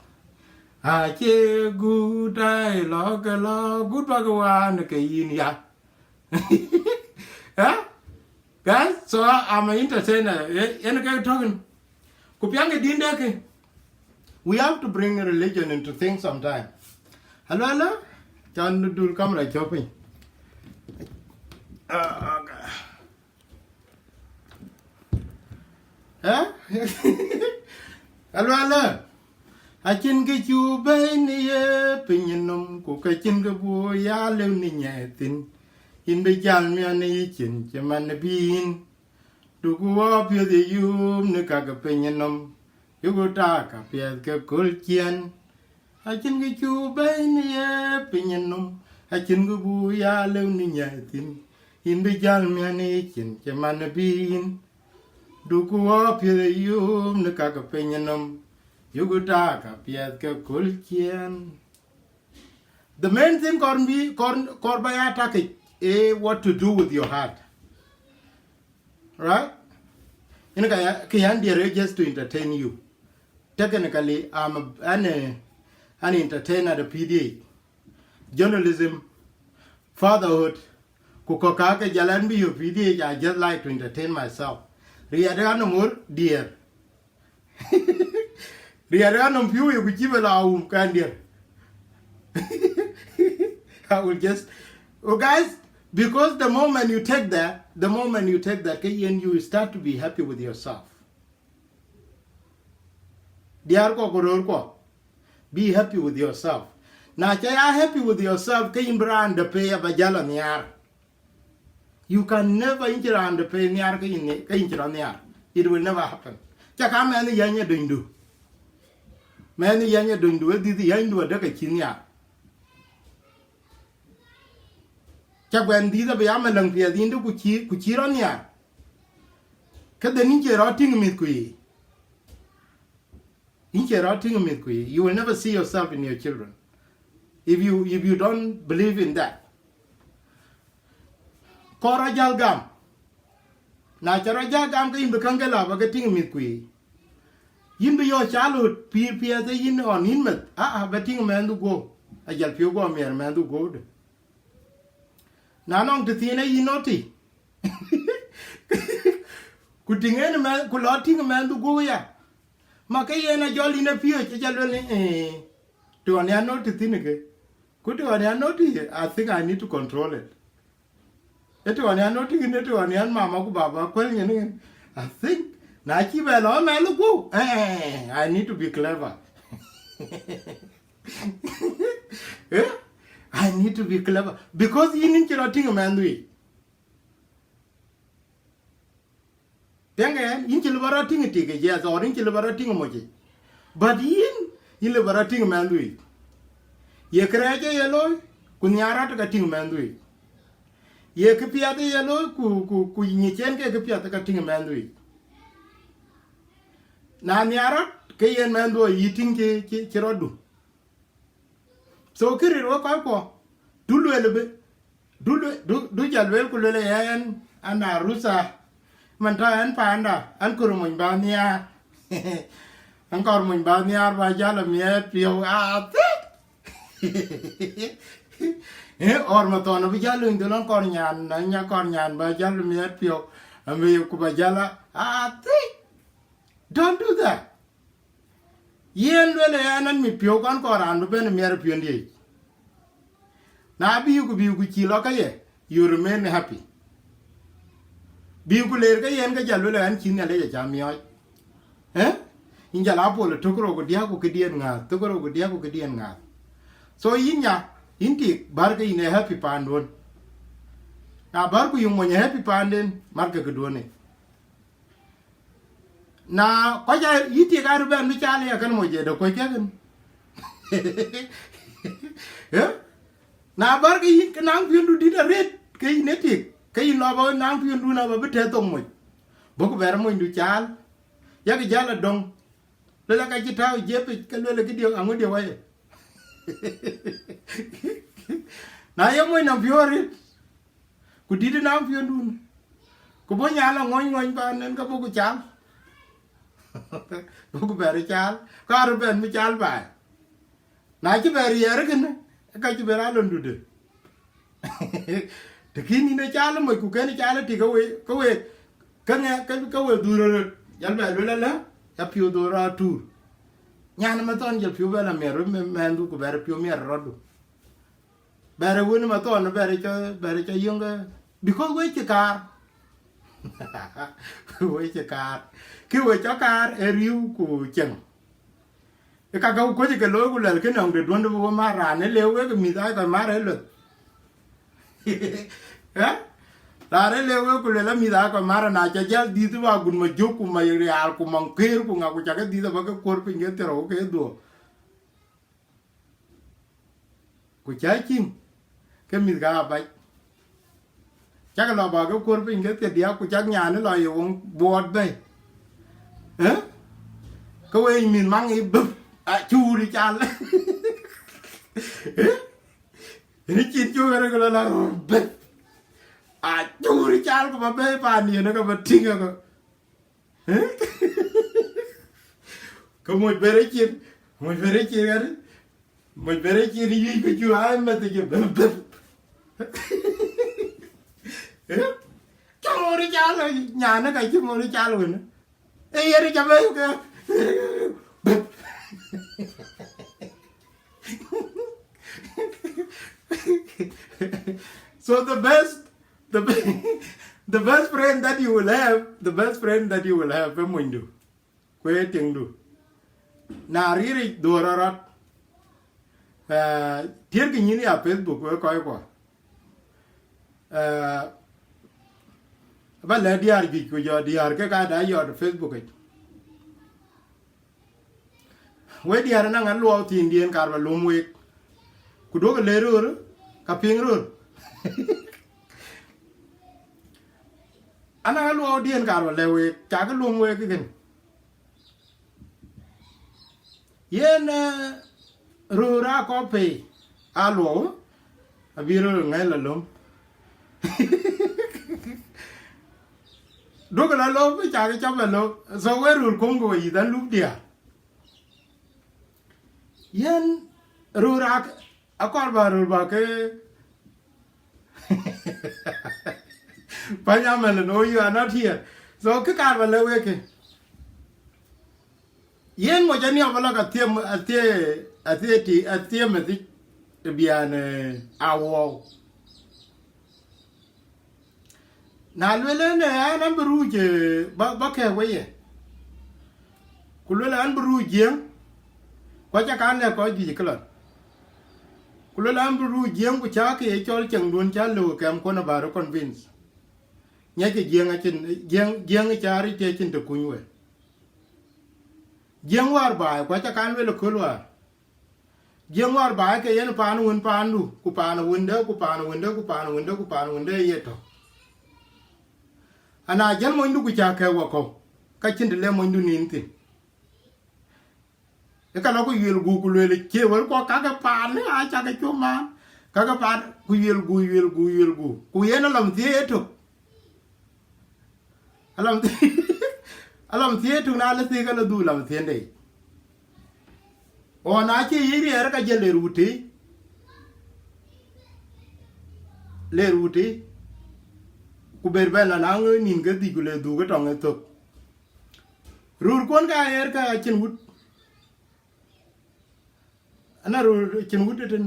Acie good, ai lɔ ke lɔ, good ba ke wan ke yïn ya. Eh? Guys, so I, I'm an entertainer. Eh, yen ke tɔ̈ kën. Ku piɛŋkë dïn de kë. We have to bring religion into things sometime. Hello, hello. Can dul camera shopping. Uh, okay. Eh? Hello, hello. Acïn kë cuk bɛ̈i në ye piny nɔm, ku ka cïn kë buk ya lëu në nyiɛɛi thïn. Yïn bï jäl miɔ̈n ë yï cin cï man ë bï yïn. Duku wɔ piɛth ye yuum në ka ke piny nɔm, yuku tak ka piɛth ke kööl ciɛɛn. Acïn kë cuk bɛ̈i në ye piny nɔm, acïn kë buk ya lëu në nyiɛɛi thïn. Yïn bï jäl miɔ̈n ë yï cin cï man ë bï yïn. Duku wɔ piɛth ye yuum në ka ke piny nɔm, yuku tak ka piɛth ke kööl ciɛɛn. The main thing kɔɔr bï, kɔɔr, kɔɔr ba ya tak yic, eh, what to do with your heart. Right? Yen ka ya, kë yan diɛr ë just to entertain you. Technically, I'm a, an, a, an entertainer at a P D A. Journalism, fatherhood, ku kɔ̈k ka ke jal an bï yök P D A, I just like to entertain myself. Riɛt ë anɔm ɣör diɛr. Riɛt ë anɔm piɔ̈u ye ku cï bɛ la wum kan diɛr. I will just, oh guys, because the moment you take that, the moment you take that, ke yen you start to be happy with yourself. Diäär kɔ̈k ku röör kɔ̈k, be happy with yourself. Na ca ya happy with yourself, ke yïn bï raan de pei aba jäl anhiaar. You can never, yïn cï raan de pei nhiaar ke yïn, ke yïn cï rɔt nhiaar. It will never happen. Ca ka mɛnh yäny ë dönydu. Mɛnh yäny ë dönydu, ë dhiëth yänydu adek acï nhiaar. Ca guɛn dhiëth abï ya mɛlɛŋ piɛth yïndë ku cï, ku cï rɔt nhiaar. Ke then yïn cie rɔt tïŋ mïth ku yiic. Yïn cie rɔt tïŋ mïth ku yiic. You will never see yourself in your children. If you, if you don't believe in that. Kɔɔr rɔt jäl gam. Na ca rɔt jäl gam, ke yïn bï käŋ ke la ba ke tïŋ mïth kuiir. Yïn bï yɔ̈ɔ̈k ca lot pïïr piɛth ë yïn ɣɔn yïn meth, aa, ba tïŋ mɛnhdu guɔ̈u. Ajäl piɔ̈u guɔ miɛr mɛnhdu guɔ̈u de. Na nɔŋ tëthiin ë yïn nɔ̈k tï, ku tïŋ en mɛnh, ku lɔ tïŋ mɛnhdu guɔ̈u ya, ma ke yen ajɔl yïn ë piööc, ajäl lueel, ee, të ɣɔn ya nɔ̈k tëthiin ke, ku të ɣɔn ya nɔ̈k tï, I think I need to control it. Ëtɔ̈ ɣɔn yan nɔ̈k tïŋ, ëtɔ̈ ɣɔn yan mama ku baba kuɛl nyin ŋin. I think na cï bɛ lɔ mɛnh guɔ̈u, eh, I need to be clever. Eh? I need to be clever because yïn, yïn cï rɔt tïŋ mɛnhdu yic. Piɛŋkë ɛn, yïn cï lëu ba rɔt tïŋ tik, yes, or yïn cï lëu ba rɔt tïŋ moc yic. But yïn, yïn lëu ba rɔt tïŋ mɛnhdu yic. Ye kërɛɛc ë ye looi, ku nhiaar rɔt ka tïŋ mɛnhdu yic. Ye këpiɛth ë ye looi, ku, ku, ku nyic en ke këpiɛth ka tïŋ mɛnhdu yic. Na nhiaar rɔt, ke yen mɛnhdu ayï tïŋ cï, cï, cï rɔtdu. So kë ril wek kɔckuɔ, du lueel bï, du lue-, du, du jal lueel ku lueel ë ɛn, an, arutha, man tɔ ɛn paanda, an, kɔɔr mony ba nhiaar. An, kɔɔr mony ba nhiaar ba jäl amiɛt piɔ̈u, athï. Eh, or ma thɔn abï jäl luny dhöl, an, kɔɔr nyan, an, nya kɔɔr nyan ba jäl miɛt piɔ̈u, amï ku ba jäl a, athï. Don't do that. Yen lueel ë ɛn, an, mit piɔ̈u, kɔn kɔɔr raan bï bɛ̈n miɛt piɔ̈ndië yic. Na bï ku bï ku cï lɔ ke ye, you remain happy. Bï ku leer ke yen ke jal lueel ë ɛn, cï Nhialic aca miɔɔc. Eh? Yïn jal a pol ë tök rou ku diäk ku këdiën ŋääth, tök rou ku diäk ku këdiën ŋääth. So yïn nya, yïn tik, bär ke yïn ë happy paanduön. Na bär ku yï mony ë happy paanden, markë këduön ë. Na kɔc aa yï tik aa röt bɛ̈n bï caal ë ya kën moc ë de kuöc kek kën. Eh? Na bär ke yïn ke naŋ piɔ̈ndu dït arëët, ke yïn ë tik, ke yïn lɔ ba naŋ piɔ̈ndun aba bï tɛ̈ɛ̈u thok moc. Bɔ̈ ku bɛ̈ɛ̈r monydu caal. Yak jäl adöŋ. Lueel aka cï tääu ë jiëpic, ke lueel këdië aŋö dië wayë. Na ye moc nɔm piɔ̈u arëët, ku dït ë naŋ piɔ̈ndun, ku bɔ̈ nyal aŋuɔny ŋuɔny paan nen, ke bɔ̈ ku caal. Bɔ̈ ku bɛ̈ɛ̈r caal, ka röt bɛ̈n bï caal baai. Na cï bɛ riɛɛr kënë, ka cï bɛ raan lon dude. Të kïn yïn ë caal moc ku kën caal tik ke we, ke we, ke ŋɛ, ke, ke we dhur röt, jal bɛ lueel alä, ya piɔ̈u dhor atuur. Nyan ë ma thɔn jal piɔ̈u bɛ la miɛt röt mɛ-, mɛnhdu ku bɛ̈ɛ̈r piɔ̈u miɛt rɔtdu. Bɛ̈ɛ̈r wën ë ma thɔn bɛ̈ɛ̈r cɔ, bɛ̈ɛ̈r cɔ yöŋ ke, because we cï kaar. We cï kaar. Kë we cɔ kaar ë riëëu ku cieŋ. Ë ka ke ku kuöc ke looi ku lɛl kë nɔŋ de duɔ̈n de bï we mar raan ë lëu wek mïth aa kɔc mar ë lueth. Eh? Raan ë lëu wek ku luel amïth aa kɔc mar, na ca jäl dhiëth bä agut ma jök ku ma riaal ku ma ŋeer ku ŋa ku ca ke dhiëth abä ke kuɔ̈r piny ke thiërou ke dhuɔ̈k. Ku cä cïn, ke mïth ka abac. Cak lɔ bä ke kuɔ̈r piny ke thiërdiäk, ku cak nyan ë lɔ ye woŋ buɔɔt bɛ̈i. Eh? Ke we mïth maŋ ë bïp, a cuur ë cal. Eh? Ënë cïn cuk ënë ke lɔ la bïp. A cuur ë cal ku bä bɛ̈i paan yen ke bä tïŋ ëkö. Eh? Ke moc bɛ̈r ë cin, moc bɛ̈r ë cin ënë. Moc bɛ̈r ë cin yïc ku cu aa meth cï bïp bïp. Eh? Cï moc ë cal, nyan ë ka cï moc ë cal wënë. Ee yen ca bɛ̈ɛ̈i ke. So the best, the be-, the best friend that you will have, the best friend that you will have, ë monydu. Ku ee tiŋdu. Na riric dhuɔ̈r rɔt. Eh, tiɛ̈rkï nyïn ya Facebook we kɔc kuɔ. Eh, ba lɛ̈k diäär juëc ku jɔ diäär ke ka da yɔt Facebook yic. We diäär anaŋ aluɔu thiindiɛ̈n kaar ba lom week. Ku duɔ̈kï le röör, ka piŋ röör. Anaŋ aluɔudiɛ̈n kaar ba lɛ̈k week, cakï lom week kën. Yen, eh, röör aa kɔc pei, aluɔu, abï röör ŋɛ̈i la lom. Duɔ̈kkë la lop, bï cak cɔp la lop. So we röör kuɔ̈m ke we yïth an lup diäär. Yen röör ak-, akɔɔr bä röör bä ke Panyamɛl, no, you are not here. So kë kaar bä lɛ̈k wek kë. Yen moc aniɔp alak athiëm, athië, athië ti, athië meth yic, të biaan, eh, awuɔu. Na luel en, eh, an, an bï ruuc, eh, bä, bä kɛ̈ɛ̈k we ye. Ku luel an bï ruuc Jiëŋ, ku aca kan lɛ̈k kɔc juëc ë këlɔn. Ku luel an bï ruuc Jiëŋ, ku cä ke ye cɔl cieŋduön cä lëu ë kɛm kuɔn abä rɔt convince. Ŋiɛckë Jiëŋ acïn, Jiëŋ, Jiëŋ ë cä ric tï acïn të kuny we. Jiëŋ wäär baai, ku aca kan luel ëkööl wäär. Jiëŋ wäär baai ke yen paan wën paandu, ku paan wënde, ku paan wënde, ku paan wënde, ku paan wënde ye tɔ̈. Ana jël monydu ku cä kɛ̈ɛ̈k wakɔ̈u, ka cïn të le monydu nin thïn. Ë ka lɔ ku yuel guuk ku lueel cie wërkuɔ kakë paan, ë acakë cop maan, kakë paan, ku yuel guuk, yuel guuk, yuel guuk. Ku yen alam thiëëc ëtök. Alam, alam thiëëc ëtök, na lë thiëëc ke lɔ dhuk lam thiëëc de. Ɣɔn acï yic riɛɛr ka jël le ruuti, le ruuti, ku ber bɛ̈n lɔ na ŋö nïn ke dhïc ku le dhuk ë tɔŋ ë thök. Röörkuɔn ka ɣer ka acïn wut, ana röör cïn wut ëtën.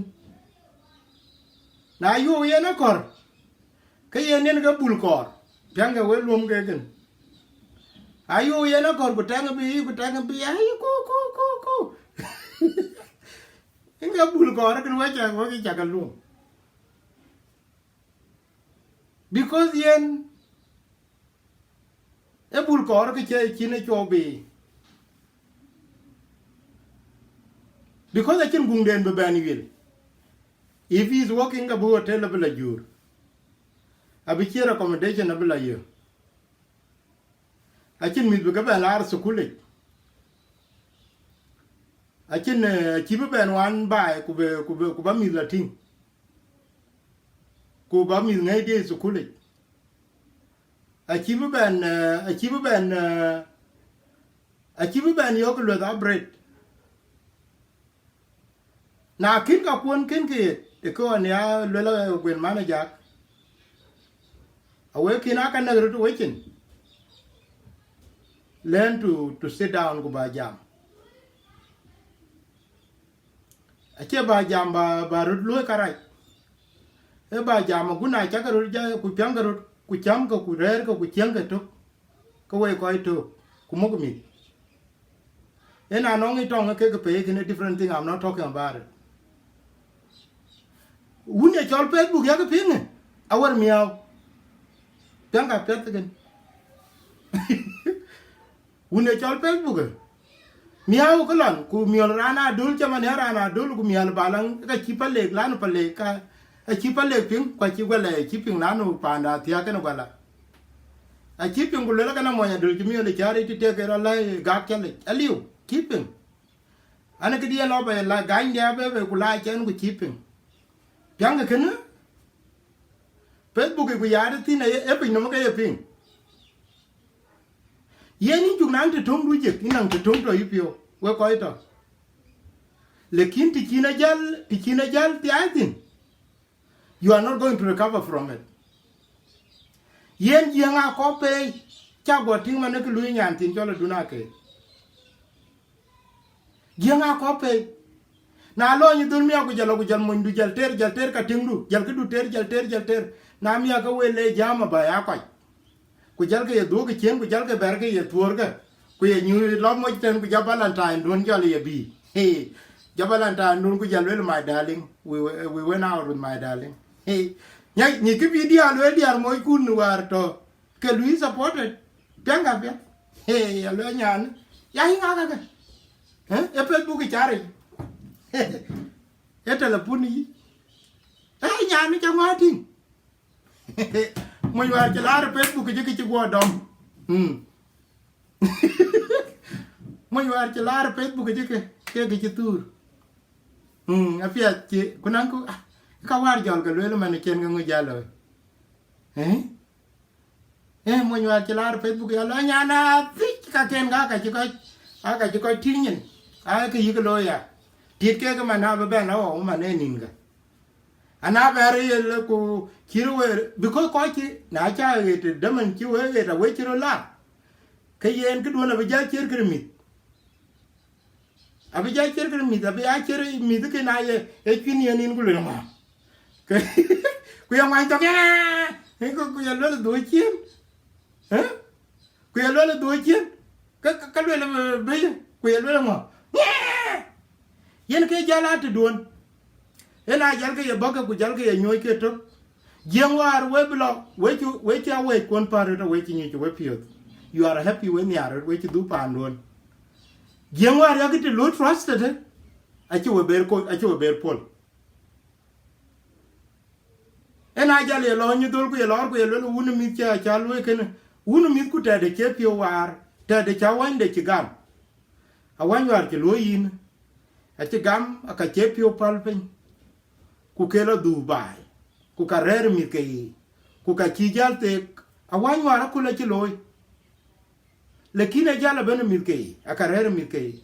Na yuɔu yen akɔ̈r, ke yen yen ke bul kɔɔr, piɛŋkë we luɔm ke kën. Ayuɔu yen akɔ̈r ku tɛŋ bï, ku tɛŋ bï, ai, ku, ku, ku, ku. Yen ke bul kɔɔr kën we cak, we cak ke luɔm. Because yen ë bul kɔɔr ke cï, cïn ë cuɔp bï. Because acïn guŋden bï bɛn yuel. If he is working, abï hotel abï la jur. Abï cï accommodation abï la yö. Acïn mïth bï ke bɛn laar thukulic. Acïn, eh, acï bï bɛn wan baai ku bï, ku bï, ku bä mïth la tïŋ. Ku bä mïth ŋäc diëc thukulic. Acï bï bɛn, eh, acï bï bɛn, eh, acï bï bɛn yök lueth abret. Na kïn ka kuɔn kïn ke yet, ë kë ɣɔn ya luel, eh, guën man ë jak. Awek kïn aa ka näk röt wecin. Learn to, to sit down ku ba jam. Acie ba jam ba, ba röt luɔ̈i karac. Ë ba jam agun aa cak röt ja, ku piɛŋkë röt, ku camkë, ku rɛ̈ɛ̈rkë, ku ciëŋkë tök. Ke wek kɔc tök, ku muk mïth. Yen anɔŋ ë tɔŋ ë kek pei, kën a different thing, I'm not talking about it. Wun ye cɔl Facebook yak piŋ, awär miäu. Piɛŋkë piɛth kën. Wun ye cɔl Facebook, miäu kë lɔn, ku miɔl raan adöl, cä man ya raan adöl, ku miäl balaŋ, ka cï palek, lanu palek, ka, acï palek piŋ, ku acï guɛlɛ, acï piŋ, lanu panda thiak kën guɛlɛ. Acï piŋ ku luel akënë mony adöl cï miɔl ë cäär yic të tek ke rɔ läi gak cä lec. Aliu, cï piŋ. An, këdiɛ̈n lɔ bɛ la gany dia bebe ku la cɛn ku cï piŋ. Piɛŋkë kënë, Facebook ku yaat thïn, ë, ë piny nɔm ke ye piŋ. Yen yïn cuk naŋ të töŋdu jek, yïn naŋ të töŋ tɔ yïpiɔ̈u, wek kɔc tɔ. Lakin të cïn ajäl, të cïn ajäl thiai thïn, you are not going to recover from it. Yen Jiëŋ akɔ̈k pei, cä guɔ tïŋ man ë kë luui nyan thïn cɔl adun akëë. Jiëŋ akɔ̈k pei. Na lɔny dhöl miäk ku jɔl lɔ ku jɔl monydu jɔl ter, jɔl ter ka tiŋdu, jɔl këdu ter, jɔl ter, jɔl ter. Na miäk ke wël le jam aba ya kɔc. Ku jɔlkë ye dhuɔ̈k ë ciëën, ku jɔlkë bɛ̈rkë ye thuɔ̈ɔ̈rkë. Ku ye nyuc lɔ moc tën, ku jɔ Valentine duön jɔl ye bï. Hey. Jɔ Valentine duön ku jɔl luel, "My darling, we, we went out with my darling." Hey. Nya, nyi kë bï diäär luel diäär mockun wäär tɔ ke lui supported. Piɛŋkë piɛth. Hey, aluel nyan. Ya yï ŋa kakë? Eh? Ë Facebook ë cari. Ë telepun yï. Eh, nyan cä ŋɔ̈ɔ̈t tïŋ. Mony wäär cï laar ë Facebook jëkë cï guɔ dɔm. Hmm. Mony wäär cï laar ë Facebook jëkë, ke kë cï thuur. Hmm, apiɛth cï, ku naŋ ku, ah, ka wäär jɔl ke lueel man cen ke ŋö jal looi. Eh? Eh, mony wäär cï laar Facebook ya lɔ nyan a thic ka ken ka ka cï kɔc, a ka cï kɔc tïŋ nyin. A ke yïk looi ya. Tiit kek man abï bɛ̈n awɔu man ë nïn ka. Ana bɛ̈ɛ̈r ye le ku cï röt weer, because kɔc cï na ca ɣet dämën cï wek ɣet awec cï röt laar. Ke yen këduön abï jäl ciër kërë mïth. Abï jäl ciër kërë mïth, abï ya ciër mïth ke na ye, e cuïn yen nin ku luel ŋö. Ke, ku ye ŋuany thok, eh, ku, ku ye luel dhuöc cien. Eh? Ku ye luel dhuöc cien. Ke, ke, ke luel, eh, bï, ku ye luel ŋö. Yen ke jäl a tëduön. Yen a jäl ke ye bɔ̈ ke ku jäl ke ye nyuöc ke tök. Jiëŋ wäär we bï lɔ, we cï, we cï awec kuɔn päär röt awec cï nyuc we piöth. You are happy we nhiaar röt we cï dhuk paanduön. Jiëŋ wäär yakï të looi trusted, eh? Acï we ber ko, acï we ber pol. Yen a jäl ye lɔ nyï dhöl ku ye lɔɔr ku ye luel wun mïth ca, ca luöi kënë. Wun mïth ku tɛ̈de cie piɔ̈u waar, tɛ̈de ca wanyde cï gam. Awany wäär cï luöi yïn, acï gam aka cie piɔ̈u päl piny. Ku ke lɔ dhuk baai, ku ka rɛ̈ɛ̈r mïth ke yiic, ku ka cï jäl theek, awany wäär aköl acï looi. Lakin ajal abɛ̈n mïth ke yiic, aka rɛ̈ɛ̈r mïth ke yiic.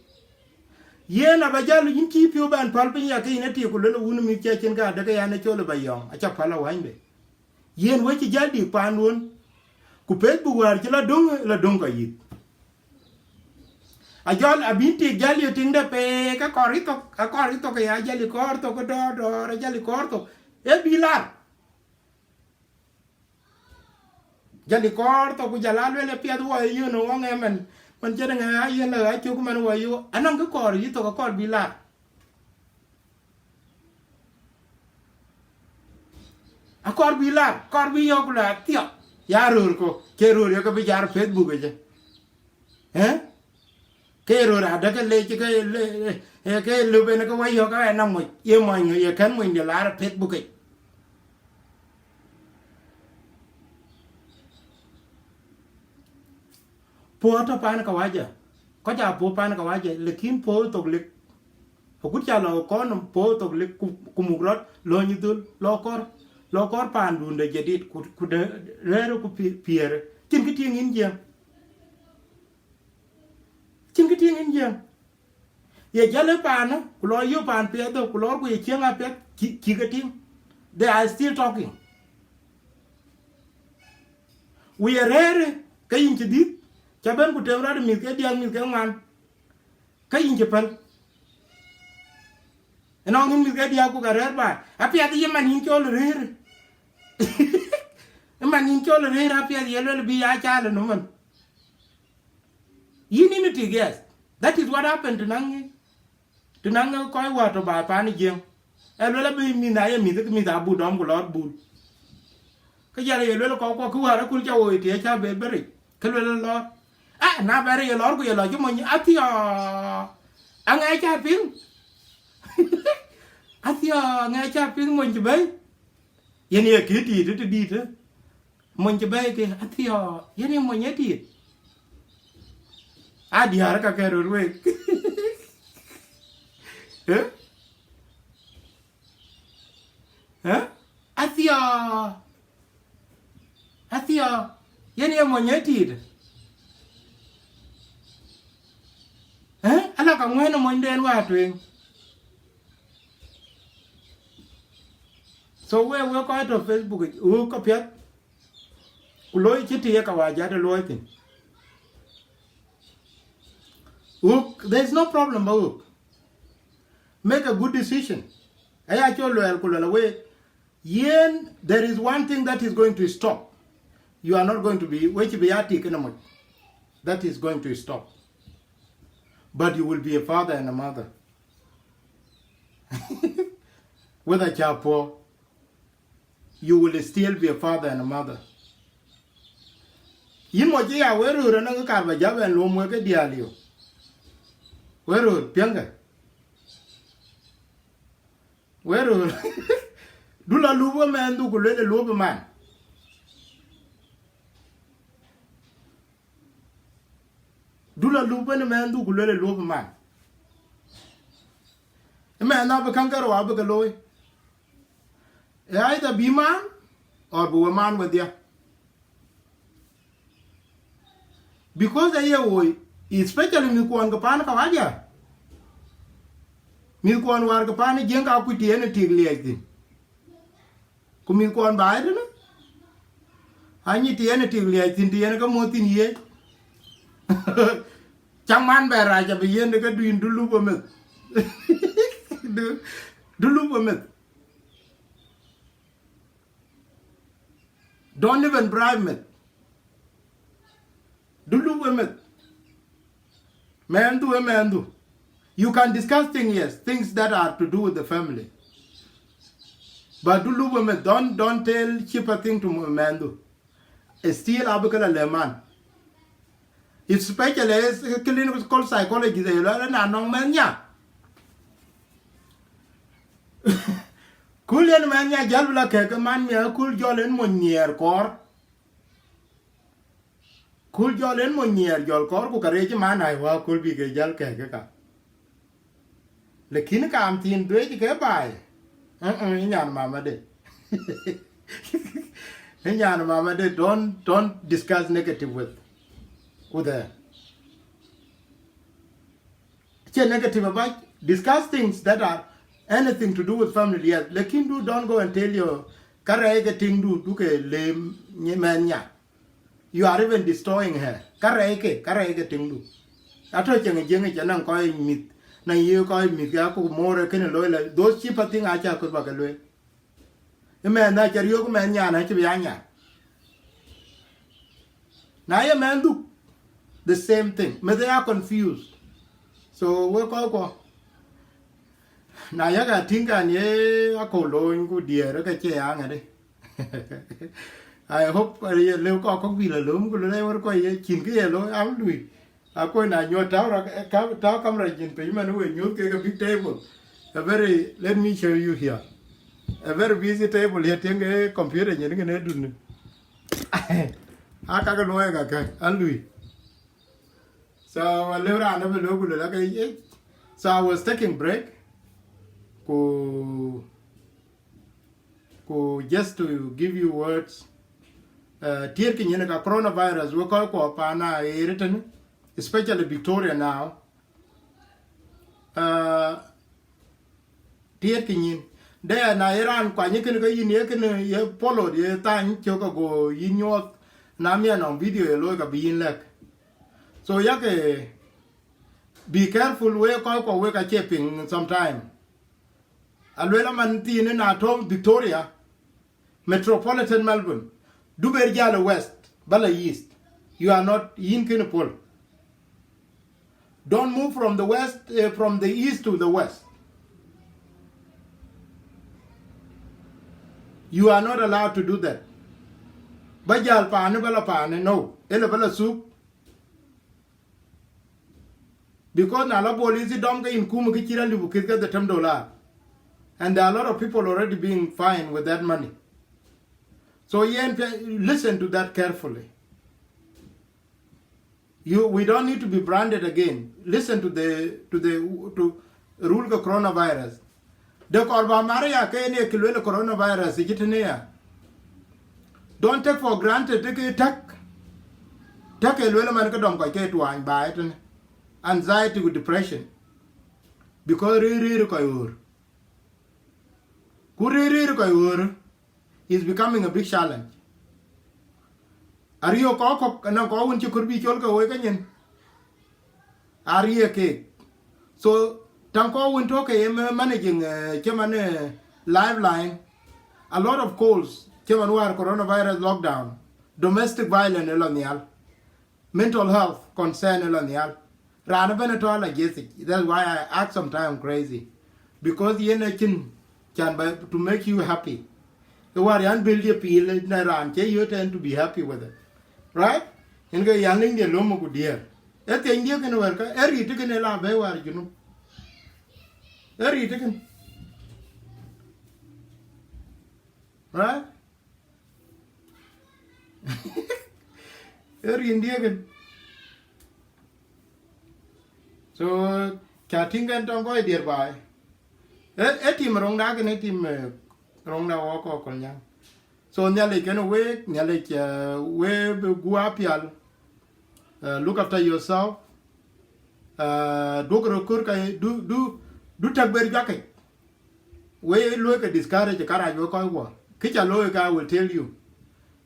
Yen aba jäl yïn cï piɔ̈u bɛn päl piny ya ke yïn ëtïï ku luel wun mïth ca cïn ka dek yan ë col ë ba yɔŋ, aca päl awanyde. Yen we cï jäl dïk paanduön, ku Facebook wäär cï la döŋ, la döŋ ka yïth. Ajɔl abïn tik jäl ye tiŋde pek, akɔr ithok, akɔr ithok ya jäl ikɔɔr thok, dɔɔr, dɔɔr, ajäl ikɔɔr thok. E bï lar. Jäl ikɔɔr thok, ku jäl a luel apiɛth wɔ ye yön ë wɔŋ ë man, man cïn ŋɛ a yen lë acök man wɔ yo, anɔŋ kë kɔɔr yï thok akɔr bï lar. Akɔr bï lar, kɔr bï yɔ̈k la thiɔ̈k. Ya röör ko, ke röör ye ke bï jar Facebook ëcë. Eh? Ke röör adë ke lec ke le, eh, ke lëu ben ke wä yɔ̈k ë na moc, ye mony ŋö ye kɛn mony de lar Facebook ëc. Puɔ̈u tɔ pan kawaja, kɔc a puɔ̈u pan kawaja, lakin puɔ̈u thok lik. Agut ca lɔ kɔn nɔm puɔ̈u thok lik ku, ku muk rɔt, lɔ nyi dhöl, lɔ kɔr, lɔ kɔr paandun de jadid, ku, ku de rɛ̈ɛ̈r ku pi-, piɛɛr. Cïn kë tïŋ yïn jiɛɛm. Cïn kë tïŋ yïn jiɛɛm. Ye jäl ë paanë, ku lɔ yök paan piɛth dhök, ku lɔɔr ku ye cieŋ apiɛth, cï, cï ke tïŋ. They are still talking. Ku ye rɛ̈ɛ̈rë, ke yïn cï dhïth, ca bɛ̈n ku tem rɔt mïth ke diäk, mïth ke ŋuan, ke yïn cï päl. Ënɔɔŋ yïn mïth ke diäk ku ka rɛ̈ɛ̈r baai. Apiɛth ye man yïn cɔl rëër. Ë man yïn cɔl rëër apiɛth ye luel bï ya caal ë nömën. Yïn yïn tik, yes. That is what happened to naŋ, to naŋ kɔc wä tɔ baai pan Jiëŋ. Ë luel abï mïth na ye mïth, mïth abut dɔm ku lɔɔr bul. Ke jal ye luel kɔc kuɔ kë wäär akul ca woi tiëë ca be beric. Ke luel lɔɔr. Ah, na bɛ̈ɛ̈r ye lɔɔr ku ye lɔ cï mony athiɔ. Aŋɛ ca piŋ. Athiɔ, aŋɛ ca piŋ mony cï bɛ̈i. Yen ye kë tiit të dït. Mony cï bɛ̈ɛ̈i ke athiɔ, yen ye mony ë tiit. Adiäär ka ke röt wek. Eh? Eh? Athiɔ. Athiɔ. Yen ye mony ë tiit. Eh? Ala ka ŋuɛ̈n ë monyden wäär tueŋ. So we, we kɔc tɔ Facebook, wuk ka piɛth. Ku loi cï të ye kawaja de luɔi thïn. Wuk, there is no problem ba wuk. Make a good decision. Aya cɔl luɛɛl ku luɛɛl awek. Yen, there is one thing that is going to stop. You are not going to be, we cï bï ya tik ënɔmɔc. That is going to stop. But you will be a father and a mother. Whether ca puɔ̈u, you will still be a father and a mother. Yïn mɔc ë ya we röör ënɔŋ kë kaar ba jäp ɛn luɔm wek ë diäär liu. We röör piɛŋkë. We röör. Du la lup we mɛɛndu ku luel ë luɔp ë man. Du la lup ënë mɛɛndu ku luel ë luɔp ë man. Ë mɛɛn abï käŋ ke rou abï ke looi. Ë either bï man, or bï we man wedhia. Because aye woi, especially mïth kuɔn ke pan Kawaja. Mïth kuɔn wäär ke pan Jiëŋ ka kuc të yen ë tik liɛc thïn. Ku mïth kuɔn baai tënë, anyi të yen ë tik liɛc thïn, të yen ke muɔ̈th thïn ye. Cäŋ man bɛ rac abï yen ke duin du lup ë meth. Du, du lup ë meth. Don't even bribe meth. Du lup ë meth. Mɛnhdu ë mɛnhdu. You can discuss things, yes, things that are to do with the family. But du lup ë meth, don't, don't tell cheaper thing to mɛnhdu. Still abï ke la lɛ̈k man. Especially as clinical psychologist, ë lueel na nɔŋ mɛnh nya. Kul yen mɛnh nya jäl bï la kɛ̈k ke man miɛ̈ kul jɔl en mony nhiɛɛr kɔɔr. Kul jɔl en mony nhiɛɛr jɔl kɔɔr ku ka rëëc man ai wä kul bï ke jäl kɛ̈k ke ka. Lakin kaam thiin dhuëëc ke baai. Ë, ë, ë nyan mamade. Ë nyan mamade, don't, don't discuss negative with, with her. Cie negative abac, discuss things that are anything to do with family, yes. Lakin du, don't go and tell your, ka rɛɛc ke tiŋdu, du ke lem nyi mɛn nya. You are even destroying her. Ka rɛɛc ke, ka rɛɛc ke tiŋdu. Atɔ̈ cieŋ ë Jiëŋ ë cä naŋ kɔc mïth, na ye kɔc mïth ke akuk moor ë kënë looi la, those cheaper thing aca kuth ba ke lueel. Ë mɛnh na cä riöök mɛnh nyan acï bï aa nyan. Na ye mɛnh dhuk, the same thing. Meth ë ya confused. So we kɔc kuɔ. Na yak a tïŋ kan ye akɔ̈u loony ku diɛɛr ke cie ya ŋɛ̈t. I hope, uh, ye lëu kɔc kɔ̈k bï la löm ku lëu wär kɔc ye cïn kë ye looi am lui. Akuɔ̈c na nyuɔ̈th tääu rak, eh, ka-, tääu kamera jin piny man we nyuɔ̈th kek a big table. A very, let me show you here. A very busy table here, tiɛŋ ke computer nyin kën ë dun. Aa ka ke luɔi ka ke, an lui. So, a lëu raan abï lëu ku lëu la ke ye. So I was taking break. Ku, ku just to give you words, uh, tiɛt kë nyin ka coronavirus, we kɔc kuɔ pan a ɣeer tënë, especially Victoria now. Uh, tiɛt kë nyin. De na ye raan kuany kën ke yïn ye kën ye follow ye thany cök ago yïn nyuɔɔth, na miɛn nɔŋ video ye looi ka bï yïn lɛ̈k. So yak, eh, be careful we kɔc kuɔ wek acie piŋ sometime. Aluel aman thiin na tɔ̈ Victoria, Metropolitan Melbourne, du ber jäl ë West, ba la East. You are not yïn kën puɔl. Don't move from the West, eh, from the East to the West. You are not allowed to do that. Ba jäl paani, ba la paani, no. Ëlë ba la thuk. Because na la police dɔm ke yïn kum ke cï raan liu kith ke the tem dollar. And there are a lot of people already being fined with that money. So yen pe-, listen to that carefully. You, we don't need to be branded again. Listen to the, to the, to rule ke coronavirus. De kɔɔr ba mar ya ke ne kë luel coronavirus cï tënë ya. Don't take for granted ke tak. Tak e luel man ke dɔm kɔc ke tuany ba e tënë. Anxiety with depression. Because rëër rëër kɔc ɣöör. Ku rëër rëër kɔc ɣöör is becoming a big challenge. Ariöök kɔc kɔ̈k, anɔŋ kɔc wën cï kɔɔr bï cɔl ke woi ke nyin. Ariöök keek. So, taŋ kɔc wën tɔ̈ ke ye ma-, managing, eh, cï man, eh, lifeline. A lot of calls, cï man wäär coronavirus lockdown. Domestic violence ë lɔ nhial. Mental health concern ë lɔ nhial. Raan ëbɛ̈n ë tɔ̈ la jesic. That's why I act sometimes crazy. Because yen acïn can ba to make you happy. Ë wäär yan bil ye piil në raan cë yö tɛn to be happy with it. Right? Yen ke yan liŋ de lomo ku diɛɛr. Ë thiëny dië kën wɛ̈r ka, ë rit kën ë la bɛ̈i wäär junub. Ë rit kën. Right? Ë rin dië kën. So, ca tïŋ kën tɔŋ kɔc diɛɛr baai. Ë, ë tim roŋda kën, ë tim, eh, roŋda wɔ kɔk kɔl nyaŋ. So, Nhialic kën week, Nhialic, eh, we bï guɔ apial. Uh, look after yourself. Uh, duok röt kör ka du du du tak ber juak. We luoi ke discourage karac we kɔc wɔ. Kë ca looi ka, I will tell you.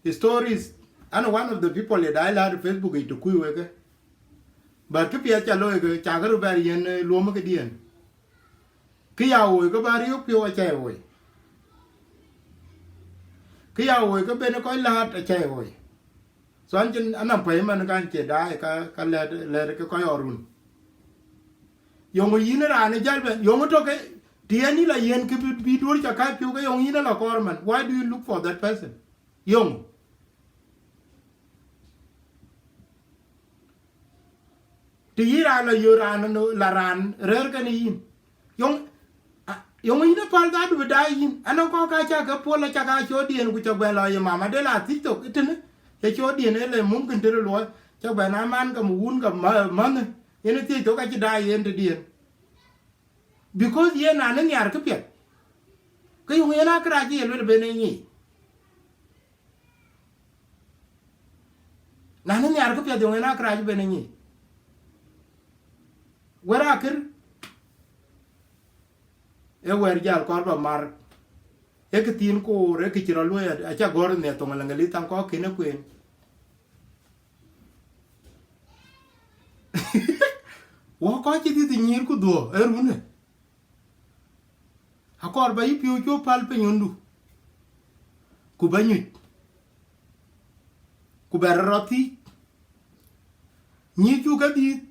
The stories, and one of the people that I love Facebook is to kui weke. But kë piɛth ca looi ke cakë röt bɛr yen, eh, luɔm ke dien. Kë ya woi ke bä riök piɔ̈u acä ye woi. Kë ya woi ke ben kɔc läät acä ye woi. So an cïn anɔŋ pɛ̈i man kan cie daai ka, ka lɛ̈t, lɛ̈t ke kɔc ɣɔn run. Yöŋö yïn raan ë jäl bɛ̈n, yöŋö tök ke, të yen yï la yen kë bï, bï duöör ca kac piɔ̈u ke yöŋö yïn ala kɔɔr man. Why do you look for that person? Yöŋö? Të yï raan la yöök raan, la raan rëër kën yïn. Yöŋ, a, yöŋ yïn ë päl dhadu bï daai yïn. Anɔŋ kɔ̈k ka cä ke puɔl, acä ka cɔɔdiɛn ku cä bɛn lɔ ye mama de la thic thok ëtënë. Ye cɔɔdiɛn ë le mumkin të luɔi. Cä bɛn a man ke wun ke ma-, mänh. Yen ë thiëc thok acï daai yen tëdiɛn. Because yen na në nhiar këpiɛth. Ke yöŋ yen a kërac ye luel ben ë nyic. Na në nhiar këpiɛth yöŋ yen a kërac ben ë nyic. Wër akër, ë wër jäl kɔɔr bä mar, ë kë thiin koor, ë kë cï rɔ luöi, acä gɔ̈ɔ̈r nhial thoŋ English thaŋ kɔ̈k kën ë kueen. Wɔ kɔc cï dhiëth nyïïr ku dhuɔ̈ ë runë. Akɔɔr bä yï piɔ̈u cuɔp päl piny ɣöndu, ku bä nyuc, ku bɛ rɔt thiic. Nyïïr cuk ke dhiëth,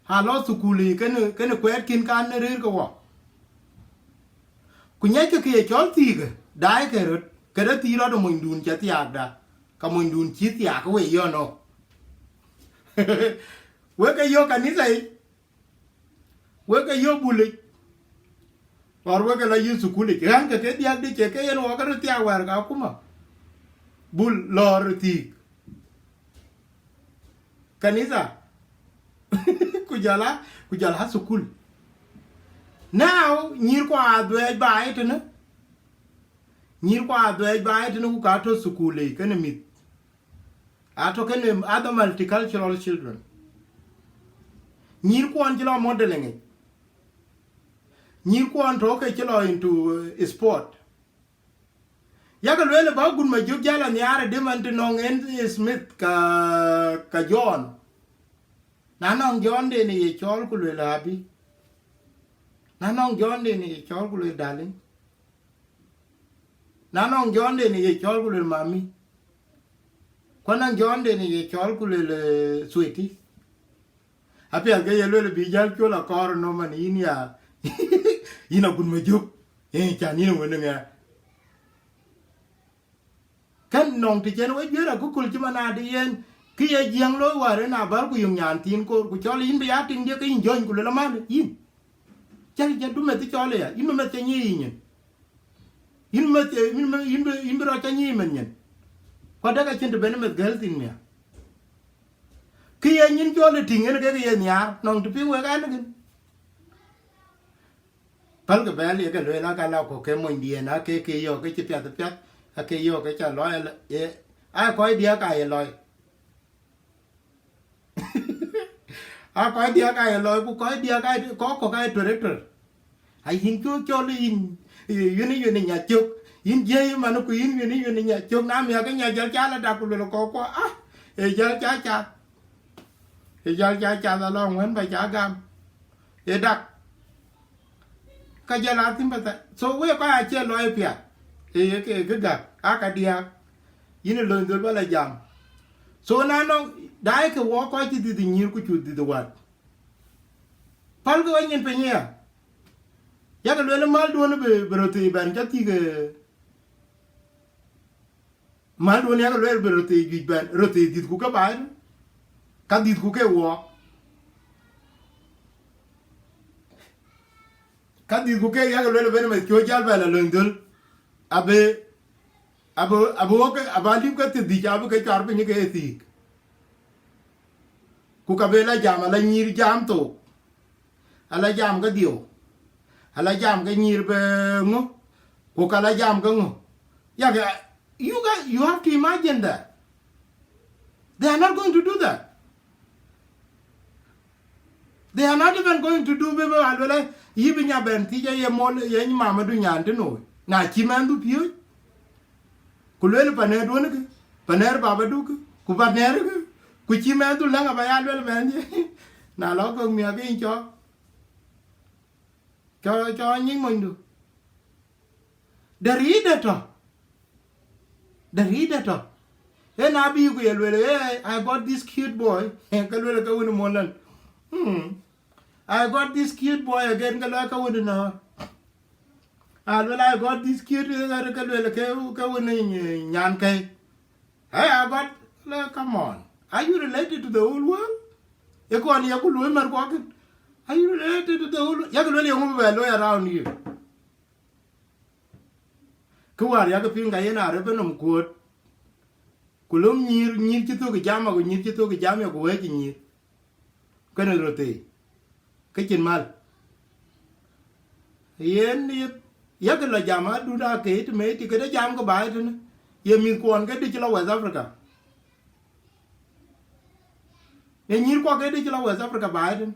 a lɔ thukul yiic kenë, kenë kuɛɛtkin kan ë rëër ke wɔ. Ku nyiɛckë kë ye cɔl thiikä, daai ke röt, ke rɔt thiic rɔt ë monydun cä thiaakda, ka monydun cï thiaak ke we yɔn ɔ. Wek ke yök kanitha yic, wek ke yök bulic, or wek ke lɔ yï thukulic, ɣän ke ke diäk dï cie ke yen wɔ ke röt thiaak wɛ̈ɛ̈r ka akuma. Bul lɔɔr thiik. Kanitha. Ku jɔl a, ku jɔl a thukul. Now, nyïïr ku a dhuɛɛc baai tënë. Nyïïr ku a dhuɛɛc baai tënë ku ka tɔ̈ thukul yic kenë mïth. Atɔ̈ kenë other multicultural children. Nyïïr kuɔn cï lɔ modeling yic. Nyïïr kuɔn tɔ̈ ke cï lɔ into, uh, sport. Yakë lueel bä Gun Majök jäl anhiaar ë dï man të nɔŋ en Smith ka, ka John. Na nɔŋ John den ë ye cɔɔl ku lueel abï. Na nɔŋ John den ë ye cɔɔl ku lueel darling. Na nɔŋ John den ë ye cɔɔl ku lueel mami. Ku anɔŋ John den ë ye cɔɔl ku lueel, eh, sweetie. Apiɛth ke ye lueel bï jäl cuɔl akɔɔr nɔm man yïn ya, yïn a Gun Majök. Ee, can yïn wën ŋa. Kën nɔŋ të cen we juëër akököl cï man adï yen, kë ye jiëŋ looi wäär en abär ku yöŋ nyan thiin koor, ku cɔl yïn bï ya tiŋ diëk ke yïn jɔny ku luel aman yïn. Cä, cä du meth cɔl aya, yïn bï meth cä nyiëë yï nyin. Yïn meth, eh, yïn bï, yïn bï, yïn bï rɔt cä nyiëë meth nyin. Ku adek acïn të ben meth gɛ̈l thïn mia. Kë ye nyin cɔl ë tïŋ en kek ye nhiaar, nɔŋ të piŋ wek ɛn kën. Pälkï bɛ̈ɛ̈l ye ke lueel, aka la kɔ̈k ke monydiɛ̈n, ake ke yɔ̈ɔ̈k ke cï piath piath, ake yɔ̈ɔ̈k ke cä lɔc, ye, aa kɔc diäk aa ye lɔc. Aa kɔc diäk aa ye lɔc, ku kɔc diäk aa, kɔc kɔ̈k aa ye tuer ë tuer. A yïn cuk cɔl yïn, yïn, yïn nya cök, yïn jiëi man ku yïn, yïn, yïn nya cök, na miäk ke nya jäl cal adak ku luel kɔ̈k kuɔ, ah, ee jäl ca cath. Ee jäl ca cath alɔŋ wën bä ca gam. Ee dak. Ka jɔl a thïn bä thɛn. So, wek kɔc acie lɔc piath. Ee, ee, ee, kë gäk, aa ka diäk. Yïn ë löny dhöl bä la jam. So, na nɔŋ, daai ke wɔ kɔc cï dhiëth nyïïr ku cuk dhiëth wät. Pälkï wek nyin piny aya. Yak lueel malduön bï, bï röt thii bɛ̈n cä thïk, ee, malduön yak lueel bï röt thii juëc bɛ̈n, röt thii dhiëthku ke baai, ka dhiëthku ke wɔ. Ka dhiëthku ke yak lueel ben meth cuö jäl bɛ̈n la löny dhöl. Abï, abï, abï wok, abï alip ke thiërdhïc, abï ke cuar piny ke ye thiik. Ku ka bï la jam, ala nyïïr jam thok. Ala jam ke dhiëu. Ala jam ke nyïïr bï ŋö. Ku ka la jam ke ŋö. Yak, you guys, you have to imagine that. They are not going to do that. They are not even going to do bï bï aluel yï bï nya bɛn thic aye mol ye mama du nyan tënou. Na cï mɛn du piööc, ku luel panɛɛr duɔn kë, panɛɛr baba du kë, ku panɛɛr kë, ku cï mɛn du läŋ aba ya luel mɛn ye. Na lɔ kök miäk yïn cɔ cɔ cɔ nyic monydu. Dɛ̈t rïïdë tɔ, dɛ̈t rïïdë tɔ. Ë na bï ku ye luel, "Hey, I got this cute boy." Ke luel ke wën mɔlɛn. Hmm. "I got this cute boy again," ke luel ke wën nɔɔr. A luel, "I got this cute," ke luel ke ke wën nyan kɛi. Hey, I got, like, come on. Are you related to the whole world? Ye kɔn ye ku luel mɛr kuɔkin. Are you related to the whole world? Yak luel ye ŋu bɛ luel around you. Kë wäär yak piŋ ka yen arëp ë nɔm kuöt. Ku lom nyïïr, nyïïr cï thök jam, aku nyïïr cï thök jam, ya ku wëëc nyïïr. Kënë röt thëi. Kë cïn mal. Yen ye, yak lɔ jam adut ake it me ti këde jam ke baai tënë. Ye mïth kuɔn ke dï cï lɔ West Africa. Ye nyïïr kuɔ ke dï cï lɔ West Africa baai tënë.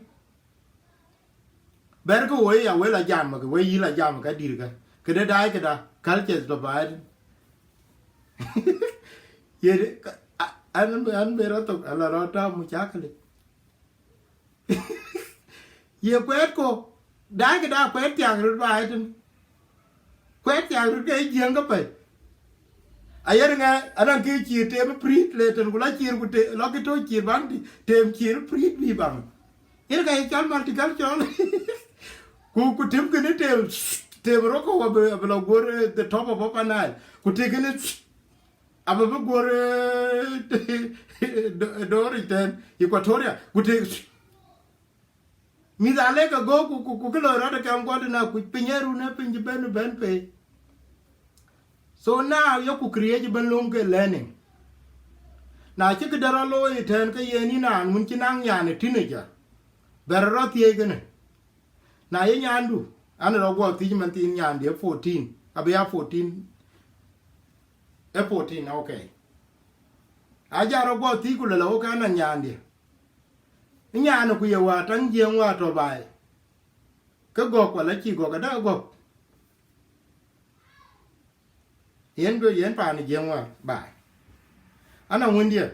Bɛ̈r kë woi ya wël a jam, ke wëi yïl a jam ka dïr ka. Këde daai këda, cultures tɔ baai tënë. Ye, an, an be rɔt thok, ala rɔt ta mucakali. Ye kuɛɛt ko, daai këda kuɛɛt thiak röt baai tënë. Kuɛɛt thiak röt ke Jiëŋ ke pɛ̈i. Ayer ŋɛ, anɔŋ kë cïïr tem prit le tën, ku la cïïr ku te, lɔ kë tɔ cïïr baŋ ti, tem cïïr prit bï baŋ. Yen ka ye cɔl multicultural. Ku, ku tem kënë tem, tem rɔt ko abï, abï lɔ guɔr, eh, the top of Upper Nile. Ku te kënë abï bï guɔr, eh, do-, dor tën Equatoria. Ku te mïth alek agok ku, ku, ku kë loi rɔt ë kɛm guɔt na kuc piny ë run ë piny cï ben, ben pei. So now, yoku create ben lom ke learning. Na cï këde rɔt looi ëtɛ̈ɛ̈n, ke yen yïn raan wun cï naŋ nyan ë teenager, bɛ̈r rɔt thiëëc kënë. Na ye nyandu, an rɔt guɔ thiëc man thiin nyandï ë fourteen, abï ya fourteen, ë fourteen, okay. Aja rɔt guɔ thiëc ku lëlë wok an a nyandï. Nyan ku ye wäär taŋ Jiëŋ wäär tɔ baai. Ke gɔ̈k wala cï gɔ̈k, ada gɔ̈k. Yen go, yen paan Jiëŋ wäär baai. Ana wëndiɛ.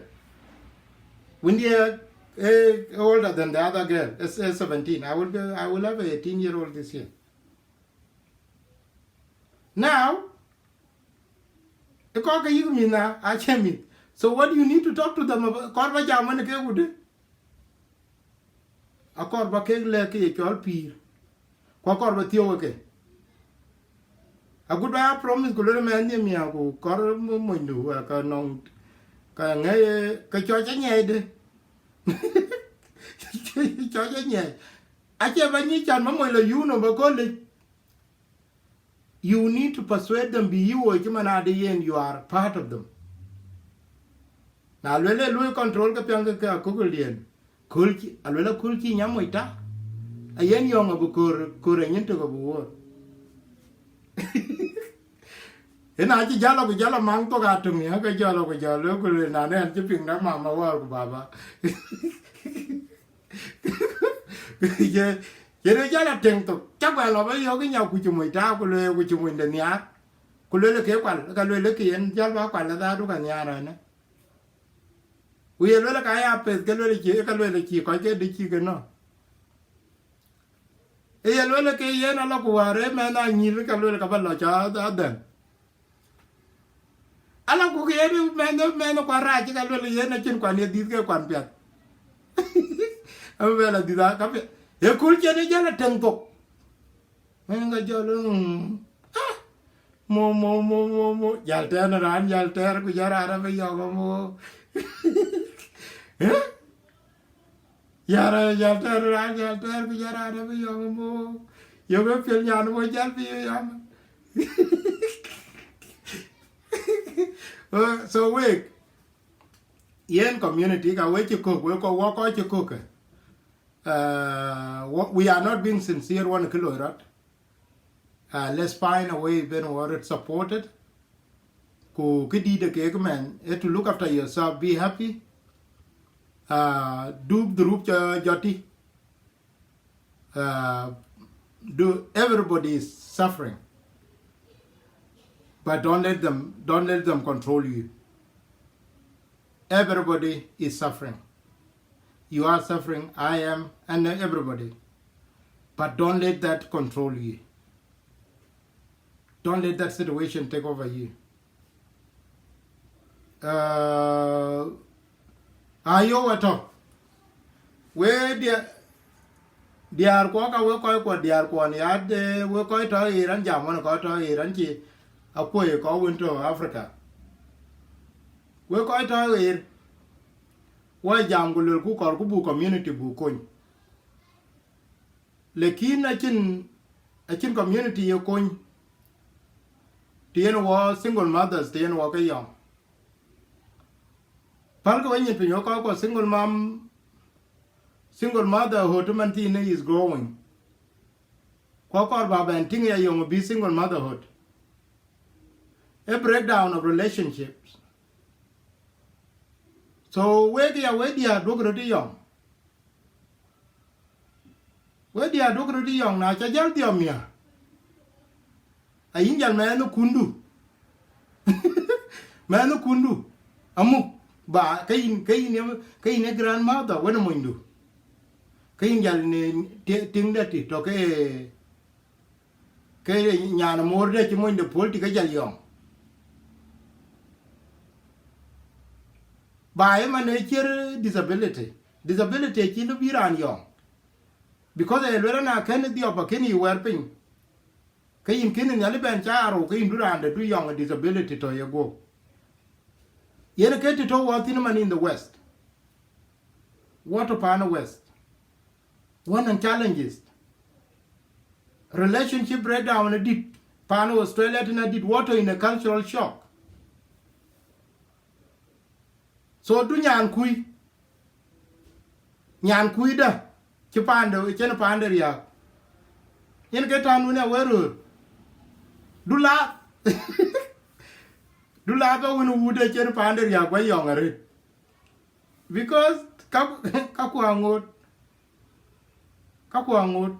Wëndiɛ, eh, older than the other girl, is, is seventeen. I will be, I will have a eighteen year old this year. Now, ë kɔc ke yïk mïth na, acie mïth. So what do you need to talk to them about? Kɔɔr ba jam wën ke ku dë? Akɔɔr ba kek lɛ̈k ke ye cɔl pïïr. Ku akɔɔr ba thiɔ̈k ke. Agut ba ya promise ku luel mɛn nhiëm ya ku kɔɔr mo-, monydu, eh, ka nɔŋ, ka ŋɛi, eh, ka cɔc anyiɛɛi dë. Cɔc anyiɛɛi. Acie ba nyic can ba mony lɔ yun ba köl dë. You need to persuade them, bï yï woi cï man adï yen, you are part of them. Na luel ë luöi control ke piɛŋ ke, ke akököl diɛn. Köl cï, aluel aköl cï nya moc ta. Ayen yɔŋ abï köör, köör anyin tök abï woor. Ëna cï jal ku jal amaŋ thok atöŋ ya ke jɔl ku jɔl ku luel na ne an cï piŋ da mama wäär ku baba. Ye, ye rɔt jal atëŋ thok, cak bɛ lɔ bä yɔ̈ɔ̈k ë nya ku cï moc ta ku lueel ku cï mony de nhiaar. Ku lueel ke kual, ka lueel ke yen jal bä kual ë dhaadu ka nhiaar ënë. Ku ye lueel ka ya peth, ke lueel cï, ka lueel cï kɔc ke dï cï ke nɔ̈k. Ë ye lueel ke yen alɔ ku wäär ë mɛnh anyïl, ka lueel ka bä lɔ cä adhɛn. Ala ku ke yen mɛnh, mɛnh kuan rac cï ka lueel yen acïn kuan ye dhïth ke kuan piath. Abï bɛ lɔ dhïth a ka piath. Ye kul cïn ë jal atëŋ thok. Mɛnh ka jɔl, mm, ah, mo, mo, mo, mo, mo. Jal tɛɛr raan, jal tɛɛr ku jal raan abï yɔ̈ɔ̈k mo. Eh? Yara, jal tɛɛr raan, jal tɛɛr ku jal raan abï yɔ̈ɔ̈k mo. Yök ë piɛl nyan mo jal bï yam. Uh, so wek, yen community ka we cï kök, we kɔ wɔ kɔ cï kök. Uh, wɔ-, we are not being sincere, wan kë loi rɔt. Uh, let's find a way ben wɔ rɔt supported. Ku kë dït ë kek mɛn, eh, to look after yourself, be happy. Uh, du dhurup cä jɔt tï. Uh, do everybody is suffering, but don't let them don't let them control you. Everybody is suffering. You are suffering, I am, and everybody. But don't let that control you. Don't let that situation take over you. Uh, ayo wato. We dia diar ko ka we kɔc kuɔ diar kuɔn ya de we kɔc tɔ Iran jam wan kɔc tɔ Iran ci akuɔi kɔc wën tɔ Africa. We kɔc tɔ Iran wa jam ku lel ku kɔr ku bu community bu kony. Lekin achin achin community ye kony. Tien wɔ single mothers, tien wɔ ke yɔŋ. Pal ke we nyin piny wɔ kɔc kuɔ single mom, single motherhood man thine is growing. Kua kɔr ba bɛn tiŋ ya yɔŋ bi single motherhood. A breakdown of relationships. So wek ya we dia duok rot yɔŋ. We dia duok rot yɔŋ na ca jal dhiɔm ya. Ayin jal mɛn kundu. Mɛn kundu. Amuk ba kayin kayin kayin grandmother wen mondu. Kayin jal ne tiŋ de ti to ke ke nyan mor de ci mony de pol ti ke jal yɔŋ. Ba e man e cier disability. Disability ci lu bi ran yɔŋ. Because e luel na ken dhiɔp a ken yi wɛr piny. Ke yin ken nyali ben ca aro ke yin du ran de du yɔŋ disability to ye go. Yen ke ti to wɔ thin man in the west. What upon the west? One and challenges. Relationship breakdown a dit. Pan Australia tin a dit water in a cultural shock. So du nyan kui. Nyan kui da. Ci pande, cen pande riak. Yen ke tan wune we rur. Du la. Du la ba wune wude cen pande riak ba yɔŋ arit. Because ka ka kuaŋot. Ka kuaŋot.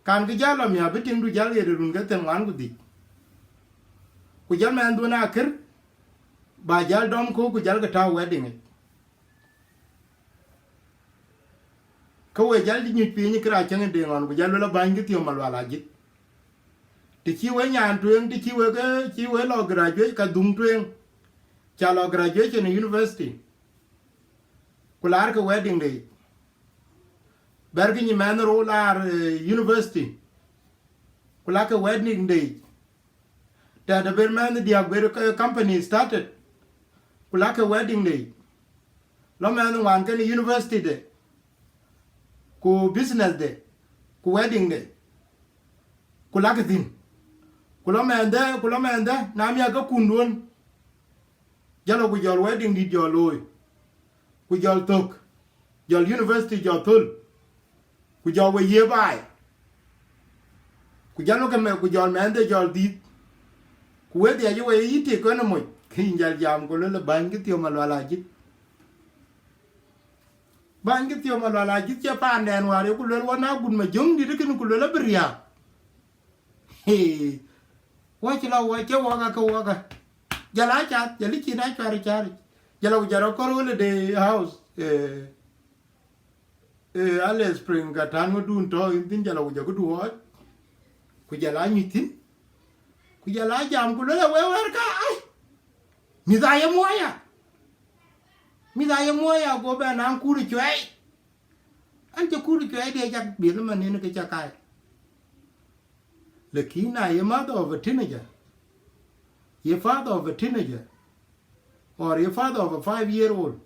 Kan ke jal lɔ mia bi tiŋ du jal yede run ke them ŋuan ku dhic. Ku jal mɛn dhun akir. Ba jal dɔm ko ku jal ke tau wedding. Ke we jal nyuc piny kira ceng de ŋɔn ku jal wela bany ke thiom malwal ajit. Ti ci we nyan tueŋ, ti ci we ke ci we lɔ graduate ka dhuŋ tueŋ. Ca lɔ graduation university. Ku laar ke wedding de. Ber ke nyi mɛn ro laar eh, university. Ku la ke wedding de. Tɛ̈t abër mɛnh diäk bër company started. Ku lakë wedding de. Lɔ mɛnh ŋuan kënë university de. Ku business de. Ku wedding de. Ku lakë thïn. Ku lɔ mɛnhde, ku lɔ mɛnhde, na miäk ke kunduön. Jɔl ku jɔl wedding dït jɔl looi. Ku jɔl thök. Jɔl university jɔl thöl. Ku jɔl we ye baai. Ku jɔl ke me, ku jɔl mɛnhde jɔl dhiith. Ku we dhiac we yï tik kënë moc. Ke yïn jal jam ku lël bäny ke thiom alual ajït. Bäny ke thiom alual ajït cie paandɛn wäär ye ku luel wä na gut ma jöŋ dït kënë ku luel abï riääk. Hee. Wä cï lɔ wä cï wä ka ke wä ka. Jɔl a cath, jɔl ë cin a cuar ë caar. Jɔl a ku jɔl a kɔr holiday house. Eh, eh, Alice Spring ka tän ŋö dun tɔ in thïn jɔl a ku jɔ këdu ɣɔɔc. Ku jɔl a nyuc thïn. Ku jɔl a jam ku luel a we wɛ̈ɛ̈r ka ai. Mïth a ye muɔɔya. Mïth a ye muɔɔya go bɛn an kur cuɛi. An cï kur cuɛi diɛ cak biël man nin ke cak kai. Lakin na ye mother of a teenager, ye father of a teenager, or ye father of a five year old,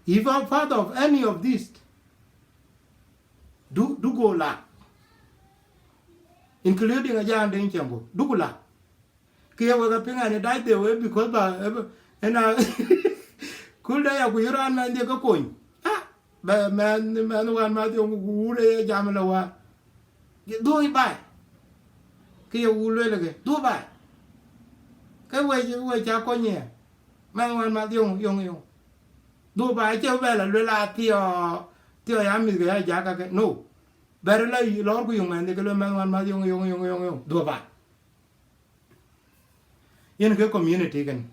if a father of any of these, du, du go lak, including a jande in Cɛmbo, du ku lak. Ke ye wek apiŋ an, dac de wek, because ba, ena, kul de ya ku yï raan mɛnhdiɛ ke kony. Ah, bɛ mɛn, mɛn wan ma thiɔŋ ku wur ye jam le wa. Dhuɔi baai. Ke ye wur luel ke, dhuɔi baai. Ke we, we ca kony ye. Mɛn wan ma thiɔŋ, yɔŋ, yɔŋ. Dhuɔ̈k baai, acie bɛ la luel a thiɔ̈, thiɔ̈ ya mïth ke ya jak kake. No. Bɛ̈r la lɔɔr ku yöŋ mɛnhdiɛ̈ ke luel mɛnh wan mäth yöŋ, yöŋ, yöŋ, yöŋ, yöŋ. Dhuɔ̈k baai. Yen ke community kënë.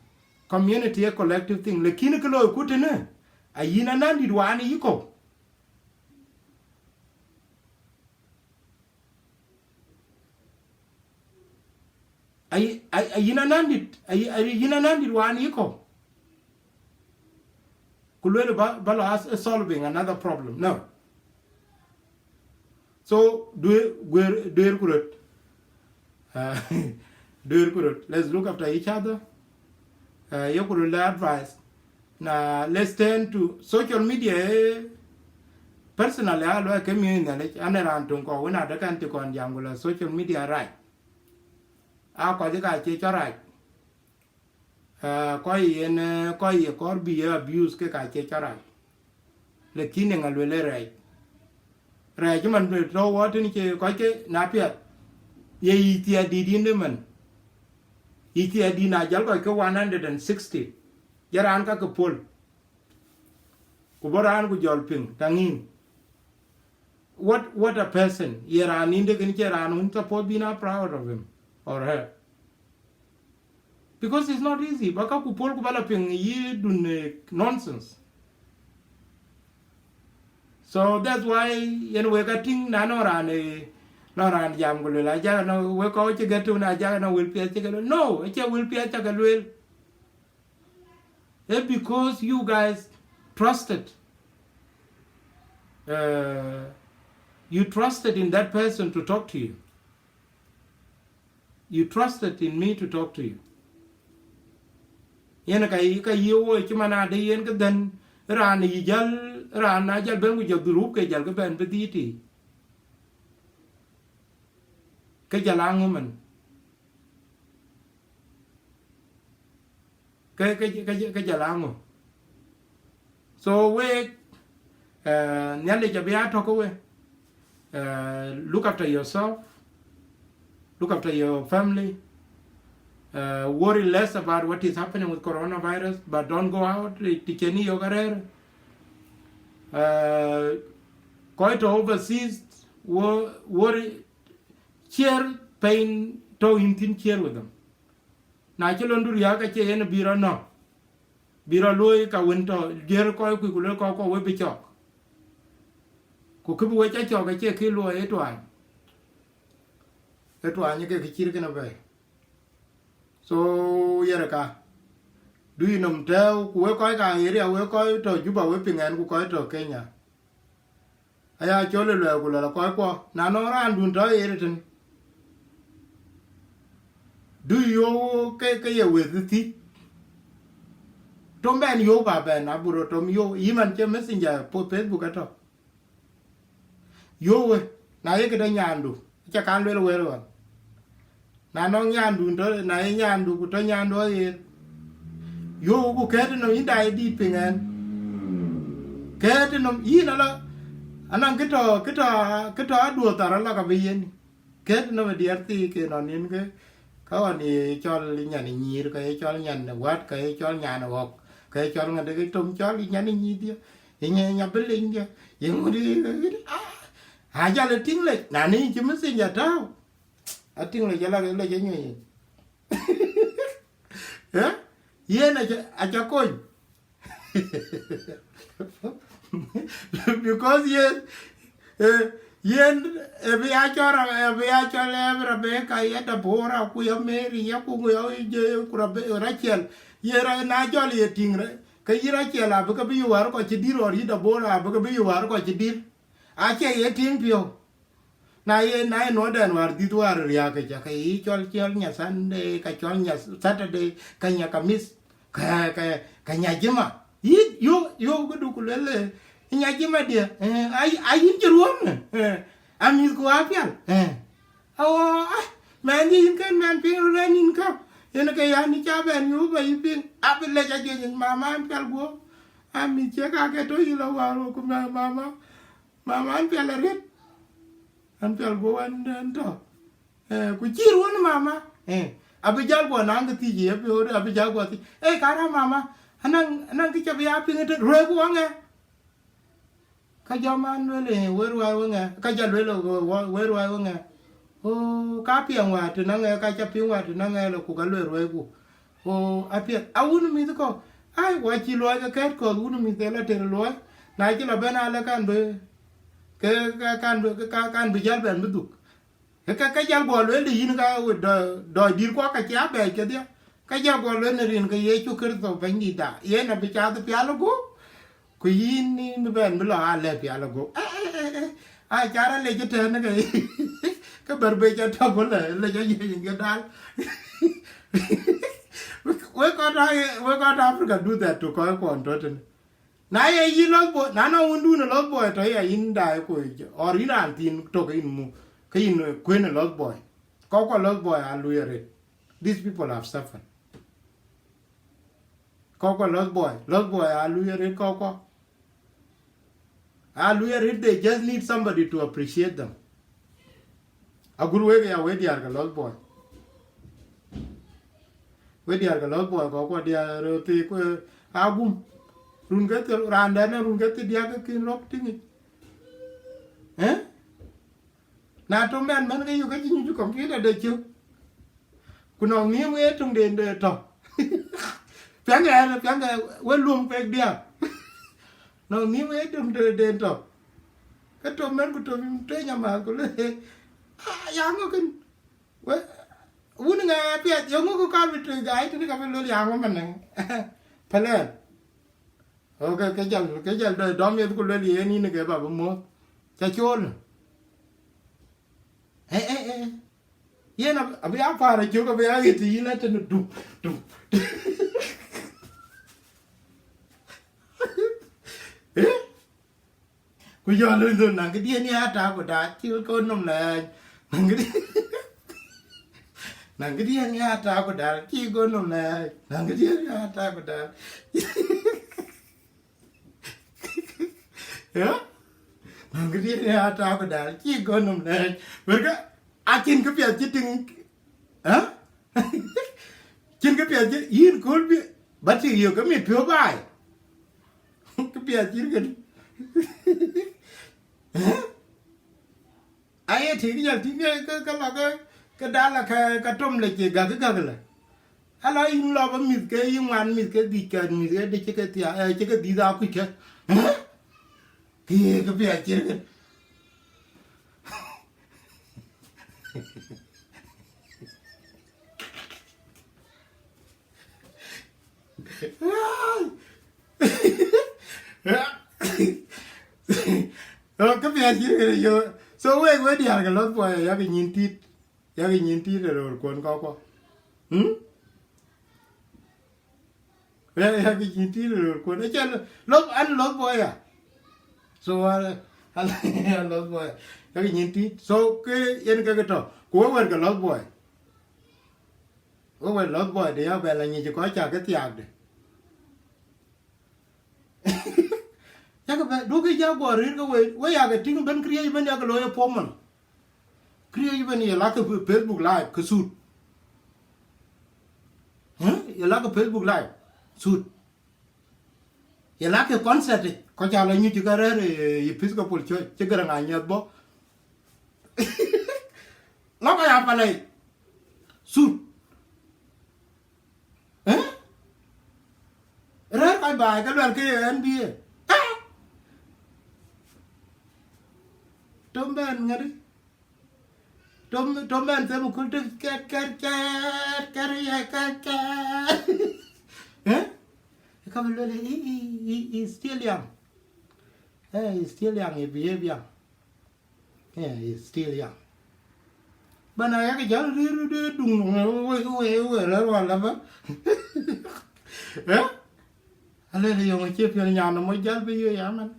Community a collective thing. Lakin kë looi ku tënë, ayïn anandït wään yï kɔ̈u. Ayï, ayï, ayïn anandït, ayï, ayïn anandït wään yï kɔ̈u. Ku luel ba, ba la as, solving another problem. No. So, duëër, guëër, duëër ku röt. Uh, duëër ku röt. Let's look after each other. Uh, yeku röt la advice. Na, let's turn to social media, eh, personally, a luɔi ke miɔ̈c Nhialic, an ë raan töŋ kɔ̈u wën adë kan cï kɔn jam ku la social media rac. A kɔc ka cie cɔl rac. Ah, kɔc yen, eh, kɔc ye kɔɔr bï ye abuse ke ka cie cɔl rac. Lakin ë ŋa luel ë rɛɛc? Rɛɛc man bï tɔ̈u wɔ tënë cie kɔc ke na piɛth. Ye yï thiɛɛt dït yïn dë man. Yï thiɛɛt dït na jäl kɔc ke one hundred and sixty. Jɔ raan ka ke pol. Ku bɔ̈ raan ku jɔl piŋ, taŋ yïn. What, what a person. Ye raan nïn dë kën cie raan wën suppose bïn a proud of him or her. Because it's not easy. Ba ka ku pol ku ba la piŋ yï dun, eh, nonsense. So that's why yen wek a tïŋ na nɔŋ raan, eh, nɔŋ raan jam ku luel, a jak nɔŋ wek kɔc cï gɛ̈t tun, a jak nɔŋ wël piɛth cï ke luel. No, acie wël piɛth ca ke luel. Eh, because you guys trusted, uh, you trusted in that person to talk to you. You trusted in me to talk to you. Yen ka yï, ka yï wo cï man adë yen ke dhɛn raan yï jäl, raan na jäl ben ku jɔ dhurup ke jäl ke ben bï dhiiti. Ke jäl aŋö man. Ke, ke, ke, ke jäl aŋö. So wek, eh, Nhialic abï a tɔ̈ ke we. Eh, look after yourself. Look after your family. Uh, worry less about what is happening with coronavirus, but don't go out. Ti ceni yok arɛɛr. Uh, kɔc tɔ̈ overseas, wo-, worry, share pain tɔ̈ yïn thïn, share with them. Na cï lon du riääk, acie yen bï rɔt nɔ̈k. Bï rɔt luɔ̈i ka wën tɔ̈, jiër kɔc kuc ku luel kɔc kɔ̈k we bï cɔk. Ku kë bï we ca cɔk acie kë luɔi ë tuany. Ë tuany ke kë cït kënë bɛ̈ɛ̈i. So, yen ka. Du yï nɔm tɛ̈ɛ̈u, ku wek kɔc ka area, wek kɔc tɔ̈ Juba, wek piŋ ɛn, ku kɔc tɔ̈ Kenya. Aya cɔl ë luɛɛl ku luɛɛl kɔc kuɔ, na nɔŋ raandun tɔ̈ area tën. Du yöök ke, ke ye wëth thiëc. Tom bɛn yöök ba bɛn, abï rɔt tom yöök, yï man cï messenger po Facebook atɔ̈. Yöök we, na ye këde nyandu, aca kan luel wël ɣɔn. Na nɔŋ nyandu tɔ̈, na ye nyandu ku tɔ̈ nyandu aɣeer. Yöök ku kɛ̈ɛ̈t nɔm yïn daai dït piŋ ɛn. Kɛ̈ɛ̈t nɔm yïn ala, anɔŋ kë tɔ̈, kë tɔ̈, kë tɔ̈ aduɔ̈ɔ̈r thar ala ka bï yen. Kɛ̈ɛ̈t nɔm ë diɛɛr thii ke nɔn nin ke, ka ɣɔn ye cɔl nyan ë nyïïr, ka ye cɔl nyan ë wät, ka ye cɔl nyan ë ɣɔ̈k, ka ye cɔl ŋadë ke tom cɔl nyan ë nyïïr dië, ye nya, nya bï leny dië, ye ŋut, ah, ajal ë tïŋ lec, na ni cï messenger tääu, atïŋ lec ala ke lec ë nyuc. Eh? Yen aca, aca kony. Because yen, eh, yen, eh, bï a cɔl, eh, bï a cɔl, eh, Rebecca, ye Deborah, ku ye Mary, ye ku, ye, ye ku Rebe-, Rachel, ye Ra-, na jɔl ye tïŋ Ra-, ke yï Rachel abï ke bï yï wär kɔc cï dït, or yï Deborah abï ke bï yï wär kɔc cï dït. Acie ye tïŋ piɔ̈u. Na ye, na ye nuɔɔdɛn wäär dhïth wäär riääk ke ca, ke yï cɔl, cɔl nya Sunday, ka cɔl nya Saturday, ka nya Kamis, ka, ka, ka nya Jima. Yï, yöök, yöök këdu ku luel, eh, nya Jima dië, eh, a, a yïn cï ruɔ̈ɔ̈m në, eh, a mïthku apial, eh. Awo, ah, mɛnhdië yïn kën mɛn piŋ röt ɛn yïn kä. Yen ke yan yï ca bɛn yöök ba yï piŋ, abï lec ajuëc, mama an pial guɔ̈p. A mïth ciëk ake tɔ̈ yï la wäär ku mɛ, mama. Mama, an pial arëët. An pial guɔ wan, an tɔ̈. Eh, ku cï ruɔ̈n mama. Eh, abï jäl guɔ naŋ kë thiëc, abï, abï jäl guɔ thiëc. Eh, kara mama, Anɔŋ, anɔŋ kë ca bï ya piŋ ëtën, ruɛɛku waŋɛ. Ka jɔ man lueel, ee, wek ruɛɛi weŋɛ, ka jɔ lueel, ee, wek ruɛɛi weŋɛ. Oo, ka piɛŋ wäär tënɔŋɛ, ka ca piŋ wäär tënɔŋɛ lɔ ku ka lueel ruɛɛku. Oo, apiɛth, a wun mïth kɔ̈k, ai, wa cï luɔi ke kɛ̈t kɔ̈th wun mïth ë lɔ tënë luɔi, na cï lɔ bɛ̈n alë kan bï, ke, ke kan bï, ke ka, kan bï jäl bɛ̈n bï dhuk. Ke, ke, ke jal guɔ lueel de yïn ka we dɔ-, dɔc dït kuɔ ka cia bɛɛc kedhie. Ke jal guɔ lueel në rin ke Yecu Kërtho Bɛ̈nydïtda, yen abï cath pial ë gup, ku yïn, yïn bï bɛn bï lɔ alɛ pial ë gup. Eh, eh, eh, eh. A cara lec ëtɛ̈ɛ̈n ke, ke bɛ̈r bei ca tɔ̈ bï lɛ, lec ayiëc ke dal. We kɔc tɔ̈, we kɔc tɔ̈ Africa do that to kɔc kuɔn tɔ̈ tënë. Na ye yï Lost Boy, na nɔŋ wundun ë Lost Boy tɔ̈ ya yïn daai ku, or yïn raan thiin tök yïn mu, ke yïn, eh, kuen ë Lost Boy. Kɔckuɔ Lost Boy aa luui arëët. These people have suffered. Kɔckuɔ Lost Boy, Lost Boy aa luui arëët kɔckuɔ. Aa luui arëët, they just need somebody to appreciate them. Agur wek ya we diäär ke Lost Boy. We diäär ke Lost Boy kɔckuɔ diäär röt thii ku agum. Run ke thil, raan dɛn run ke thil diäk ke kin rɔk tïŋ. Eh? Na töŋ bɛn mɛn ke yök ke cï nyuc computer de cök. Ku nɔŋ nhïïm ë töŋden de tɔ̈. Piɛŋkë ɛn, piɛŋkë we luöm pek diäk. Nɔŋ nhïïm ë töŋ de, den tɔ̈. Ke tɔ̈ mɛn ku tɔ̈ tueny amääth ku le, "Ah, ya ŋö kën? We, wun ŋa piɛth? Yöŋö ku kɔɔr bï tueny gai tënë ka bï luel ya ŋö manë?" Pelɛn. Okay, ke jal, ke jal dɔm yeth ku luel yen yïn ke baba muɔ̈th. Ca cool. Eh, eh, eh. Yen ab-, abï a paar a cök, abï a ɣet yïn a tënë dum, dum. Eh? Ku jɔ lony thon, naŋ këdiɛ̈n ya tak ku daal, cï go nɔm lɛɛc. Naŋ këdiɛ̈n, naŋ këdiɛ̈n ya tak ku daal, cï go nɔm lɛɛc. Naŋ këdiɛ̈n ya tak ku daal. Ya? Naŋ këdiɛ̈n ya tak ku daal, cï go nɔm lɛɛc. Wërkë, acïn këpiɛth cï tïŋ, ha? Cïn këpiɛth cï, yïn kööl bï, ba tik yök ke mit piɔ̈u baai. Këpiɛth cït kënë. Ha? Aye tïŋ, jal tïŋ ke, ke, ke lɔ ke, ke dal ke, ke tom le cï gäk, gäk le. Ala yïn lɔ ba mïth ke, yïn ŋuan mïth ke dhïc ke, mïth ke dï cï ke thia, eh, cï ke dhïth akuc ke. Eh? Kë ye kë piɛth cït kën. Kë piɛth cït kën yo. So wek, we diäär ke Lost Boy, yak nyin tit. Yak nyin tit ë röör kuɔn kɔckuɔ. Hmm? Yak, yak nyin tit ë röör kuɔn. Acä Lost, an Lost Boy ya. So, an, an, an Lost Boy. Yak nyin tit. So, ke yen ke ke tɔ̈. Ku we wɛ̈t ke Lost Boy. We wɛ̈t Lost Boy de ya bɛ la nyic kɔc ca ke thiaakde. Yakë bɛ, duɔ̈kï ja guɔ rëër ke we, we yakë tïŋ ëbën, këriëëc ëbën yakë looi ë puɔ̈u man. Këriëëc ëbën ye lakë Facebook Live ke suut. Hë? Ye lakë Facebook Live suut. Ye lakë concert, kɔc ca la nyuc ke rɛ̈ɛ̈r, eh, Episcopal Church, cï Garaŋ Anyiɛth bɔ̈. Lɔ kɔc ya palei. Suut. Eh? Rɛ̈ɛ̈r kɔc baai ke luɛl ke ye N B A. Eh? Tom bɛn ŋäri. Tom, tom bɛn them köl tëk kɛt, kɛt, kɛt, kɛt, ye kɛt, kɛt. Eh? Ka bï luel, he, he, he, he is still young. Eh, he is still young, he behave young. Yeah, he's still young. But na yak jal rïr de duŋ, we, we, we, rɛ̈ɛ̈r wala ba. Eh? Alë de yöŋ cie piɛl nyan mo jal bï ye ya man.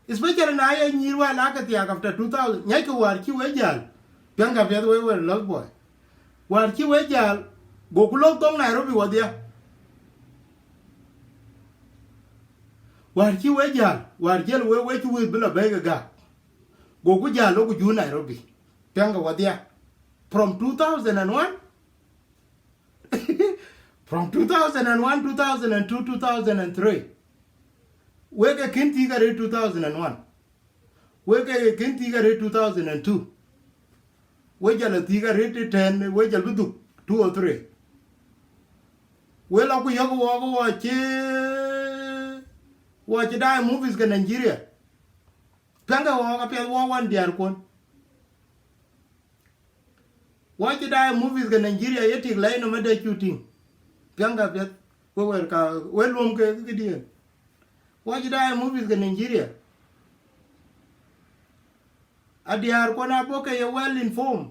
Especially na ye nyïïr wala ke thiaak after two thousand. Nyai ke wäär cï we jal. Piɛŋ ka piɛth we were Lost Boy. Wäär cï we jal, goku lok thok Nairobi wadhia. Wäär cï we jal, wäär jël we, we cï wëth bï la bɛ̈i ke gäk. Goku jal, loku jur Nairobi. Piɛŋkë wadhia. From two thousand and one. From two thousand and one, two thousand and two, two thousand and three. Wek e kën thiëk arëët two thousand and one. Wek e kën thiëk arëët two thousand and two. We jal a thiëk arëët ten, we jal bï dhuk two or three. We lɔ ku yök wɔ, wɔ cï, wɔ cï daai movies ke Nigeria. Piɛŋkë wɔ apiɛth wɔ wan diäärkuɔn. Wɔ cï daai movies ke Nigeria ye tik lɛc nɔm ade cu tïŋ. Piɛŋkë apiɛth, we wɛ̈ɛ̈r ka, we luɔm ke këdiën. Wɔ cï daai movies ke Nigeria. Adiäärkuɔn abɔ̈ ke ye well informed.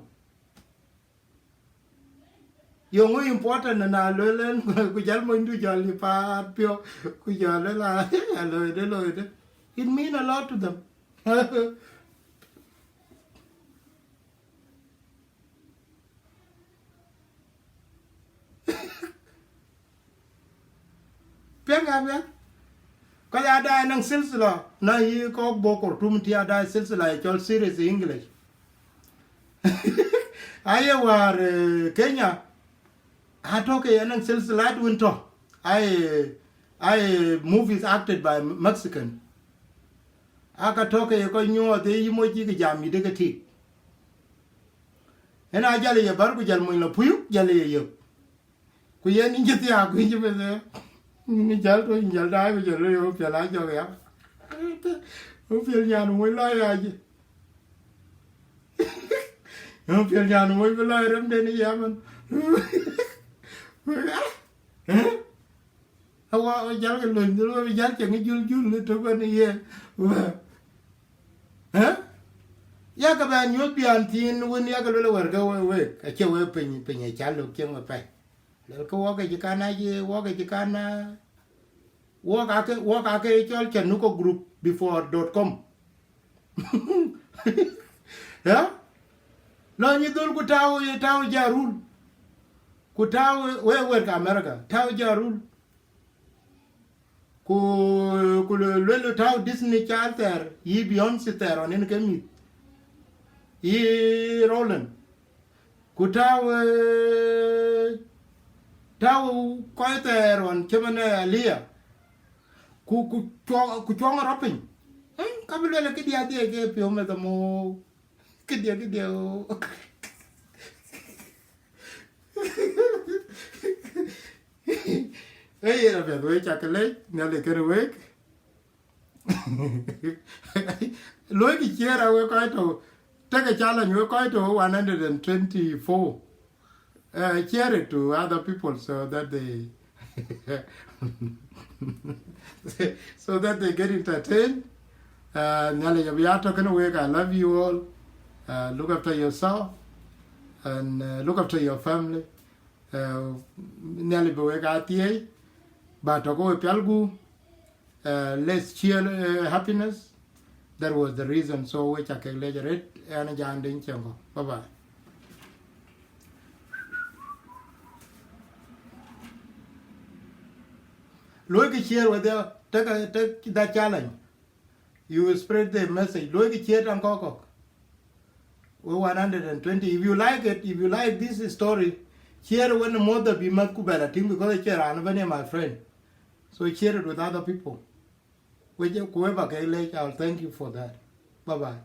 Yeŋö important na luel en, ku jal monydu jɔl yï paat piɔ̈u, ku jɔl luel a, a loide, loide. It mean a lot to them. Piɛŋkë apiɛth. Kɔc aa daai naŋ silsila, na yï kɔ̈k bɔ̈ Khartoum tï aa daai silsila ye cɔl series English. Aye wäär, eh, Kenya, atɔ̈ ke ye naŋ silsilat wën tɔ̈. Aye, aye movies acted by Mexican. Aka tɔ̈ ke ye kɔc nyuɔɔth ë yï moc cï ke jam yï dek ë tik. Yen a jal ye bär ku jal mony lɔ puyuk, jal ye yök. Ku yen yïn cï thiaak, ku yïn cï meth, yïn jäl tuɔ̈c, yïn jäl daai, ku jɔl looi, ɣöö piɛl aa jɔk ya. Ɣöö piɛl nyan wöc lɔ ya jë. Ɣöö piɛl nyan wöc bï lɔ rem den ya man. Awa, awa jäl ke löny dhil, awa jäl cieŋ jul jul ë tök ënë yen. Ë? Yakë bɛ nyuɔ̈th biän thiin wën yakë luel wär ke we, wek, acie we piny, piny aca lök cieŋ apɛi. Lel ke wɔk ë cï kan a ye, wɔk ë cï kan a, wɔk ake, wɔk ake cɔl Chanuko group before dot com. Ya? Lɔ nyi dhöl ku tääu, ye tääu Ja Rule. Ku tääu, we, wek America, tääu Ja Rule. Ku, ku luel, luel tääu Disney Child thɛɛr, yï Beyonce thɛɛr ɣɔn yen ke mïth. Yï Roland. Ku tääu, eh, tääu kɔc thɛɛr ɣɔn cïmën, eh, Aaliyah. Ku, ku cuɔŋ, ku cuɔŋ rɔt piny. Hmm, ka bï luel këdiɛ̈ adhiɛ ke piɔ̈u meth amɔ. Këdiɛ̈, këdiɛ̈, oh. Ee yen apiɛth, wek cak ke lec, Nhialic kenë wek. Luɔikï share a wek kɔc tɔ̈, take a challenge wek kɔc tɔ̈ one hundred and twenty-four. Uh, share it to other people so that they, so that they get entertained. Uh, Nhialic abï ya tɔ̈ kenë wek. I love you all. Uh, look after yourself and, uh, look after your family. Uh, Nhialic bï wek a thiëëc, ba tɔ̈ ke we pial gup. Uh, let's share, uh, happiness. That was the reason. So we cak ke lec arëët, ɛn Jaan Deŋ Ciɛŋkɔ̈u. Bye bye. Luɔikï share with the, take a, take that challenge. You will spread the message. Luɔikï share taŋ kɔ̈k kɔ̈k. We one hundred and twenty. If you like it, if you like this story, share when more the be must ku bɛ̈n a tïŋ, because share an bɛ̈n ye my friend. So share it with other people. We je ku we ba ke lec, I'll thank you for that. Bye bye.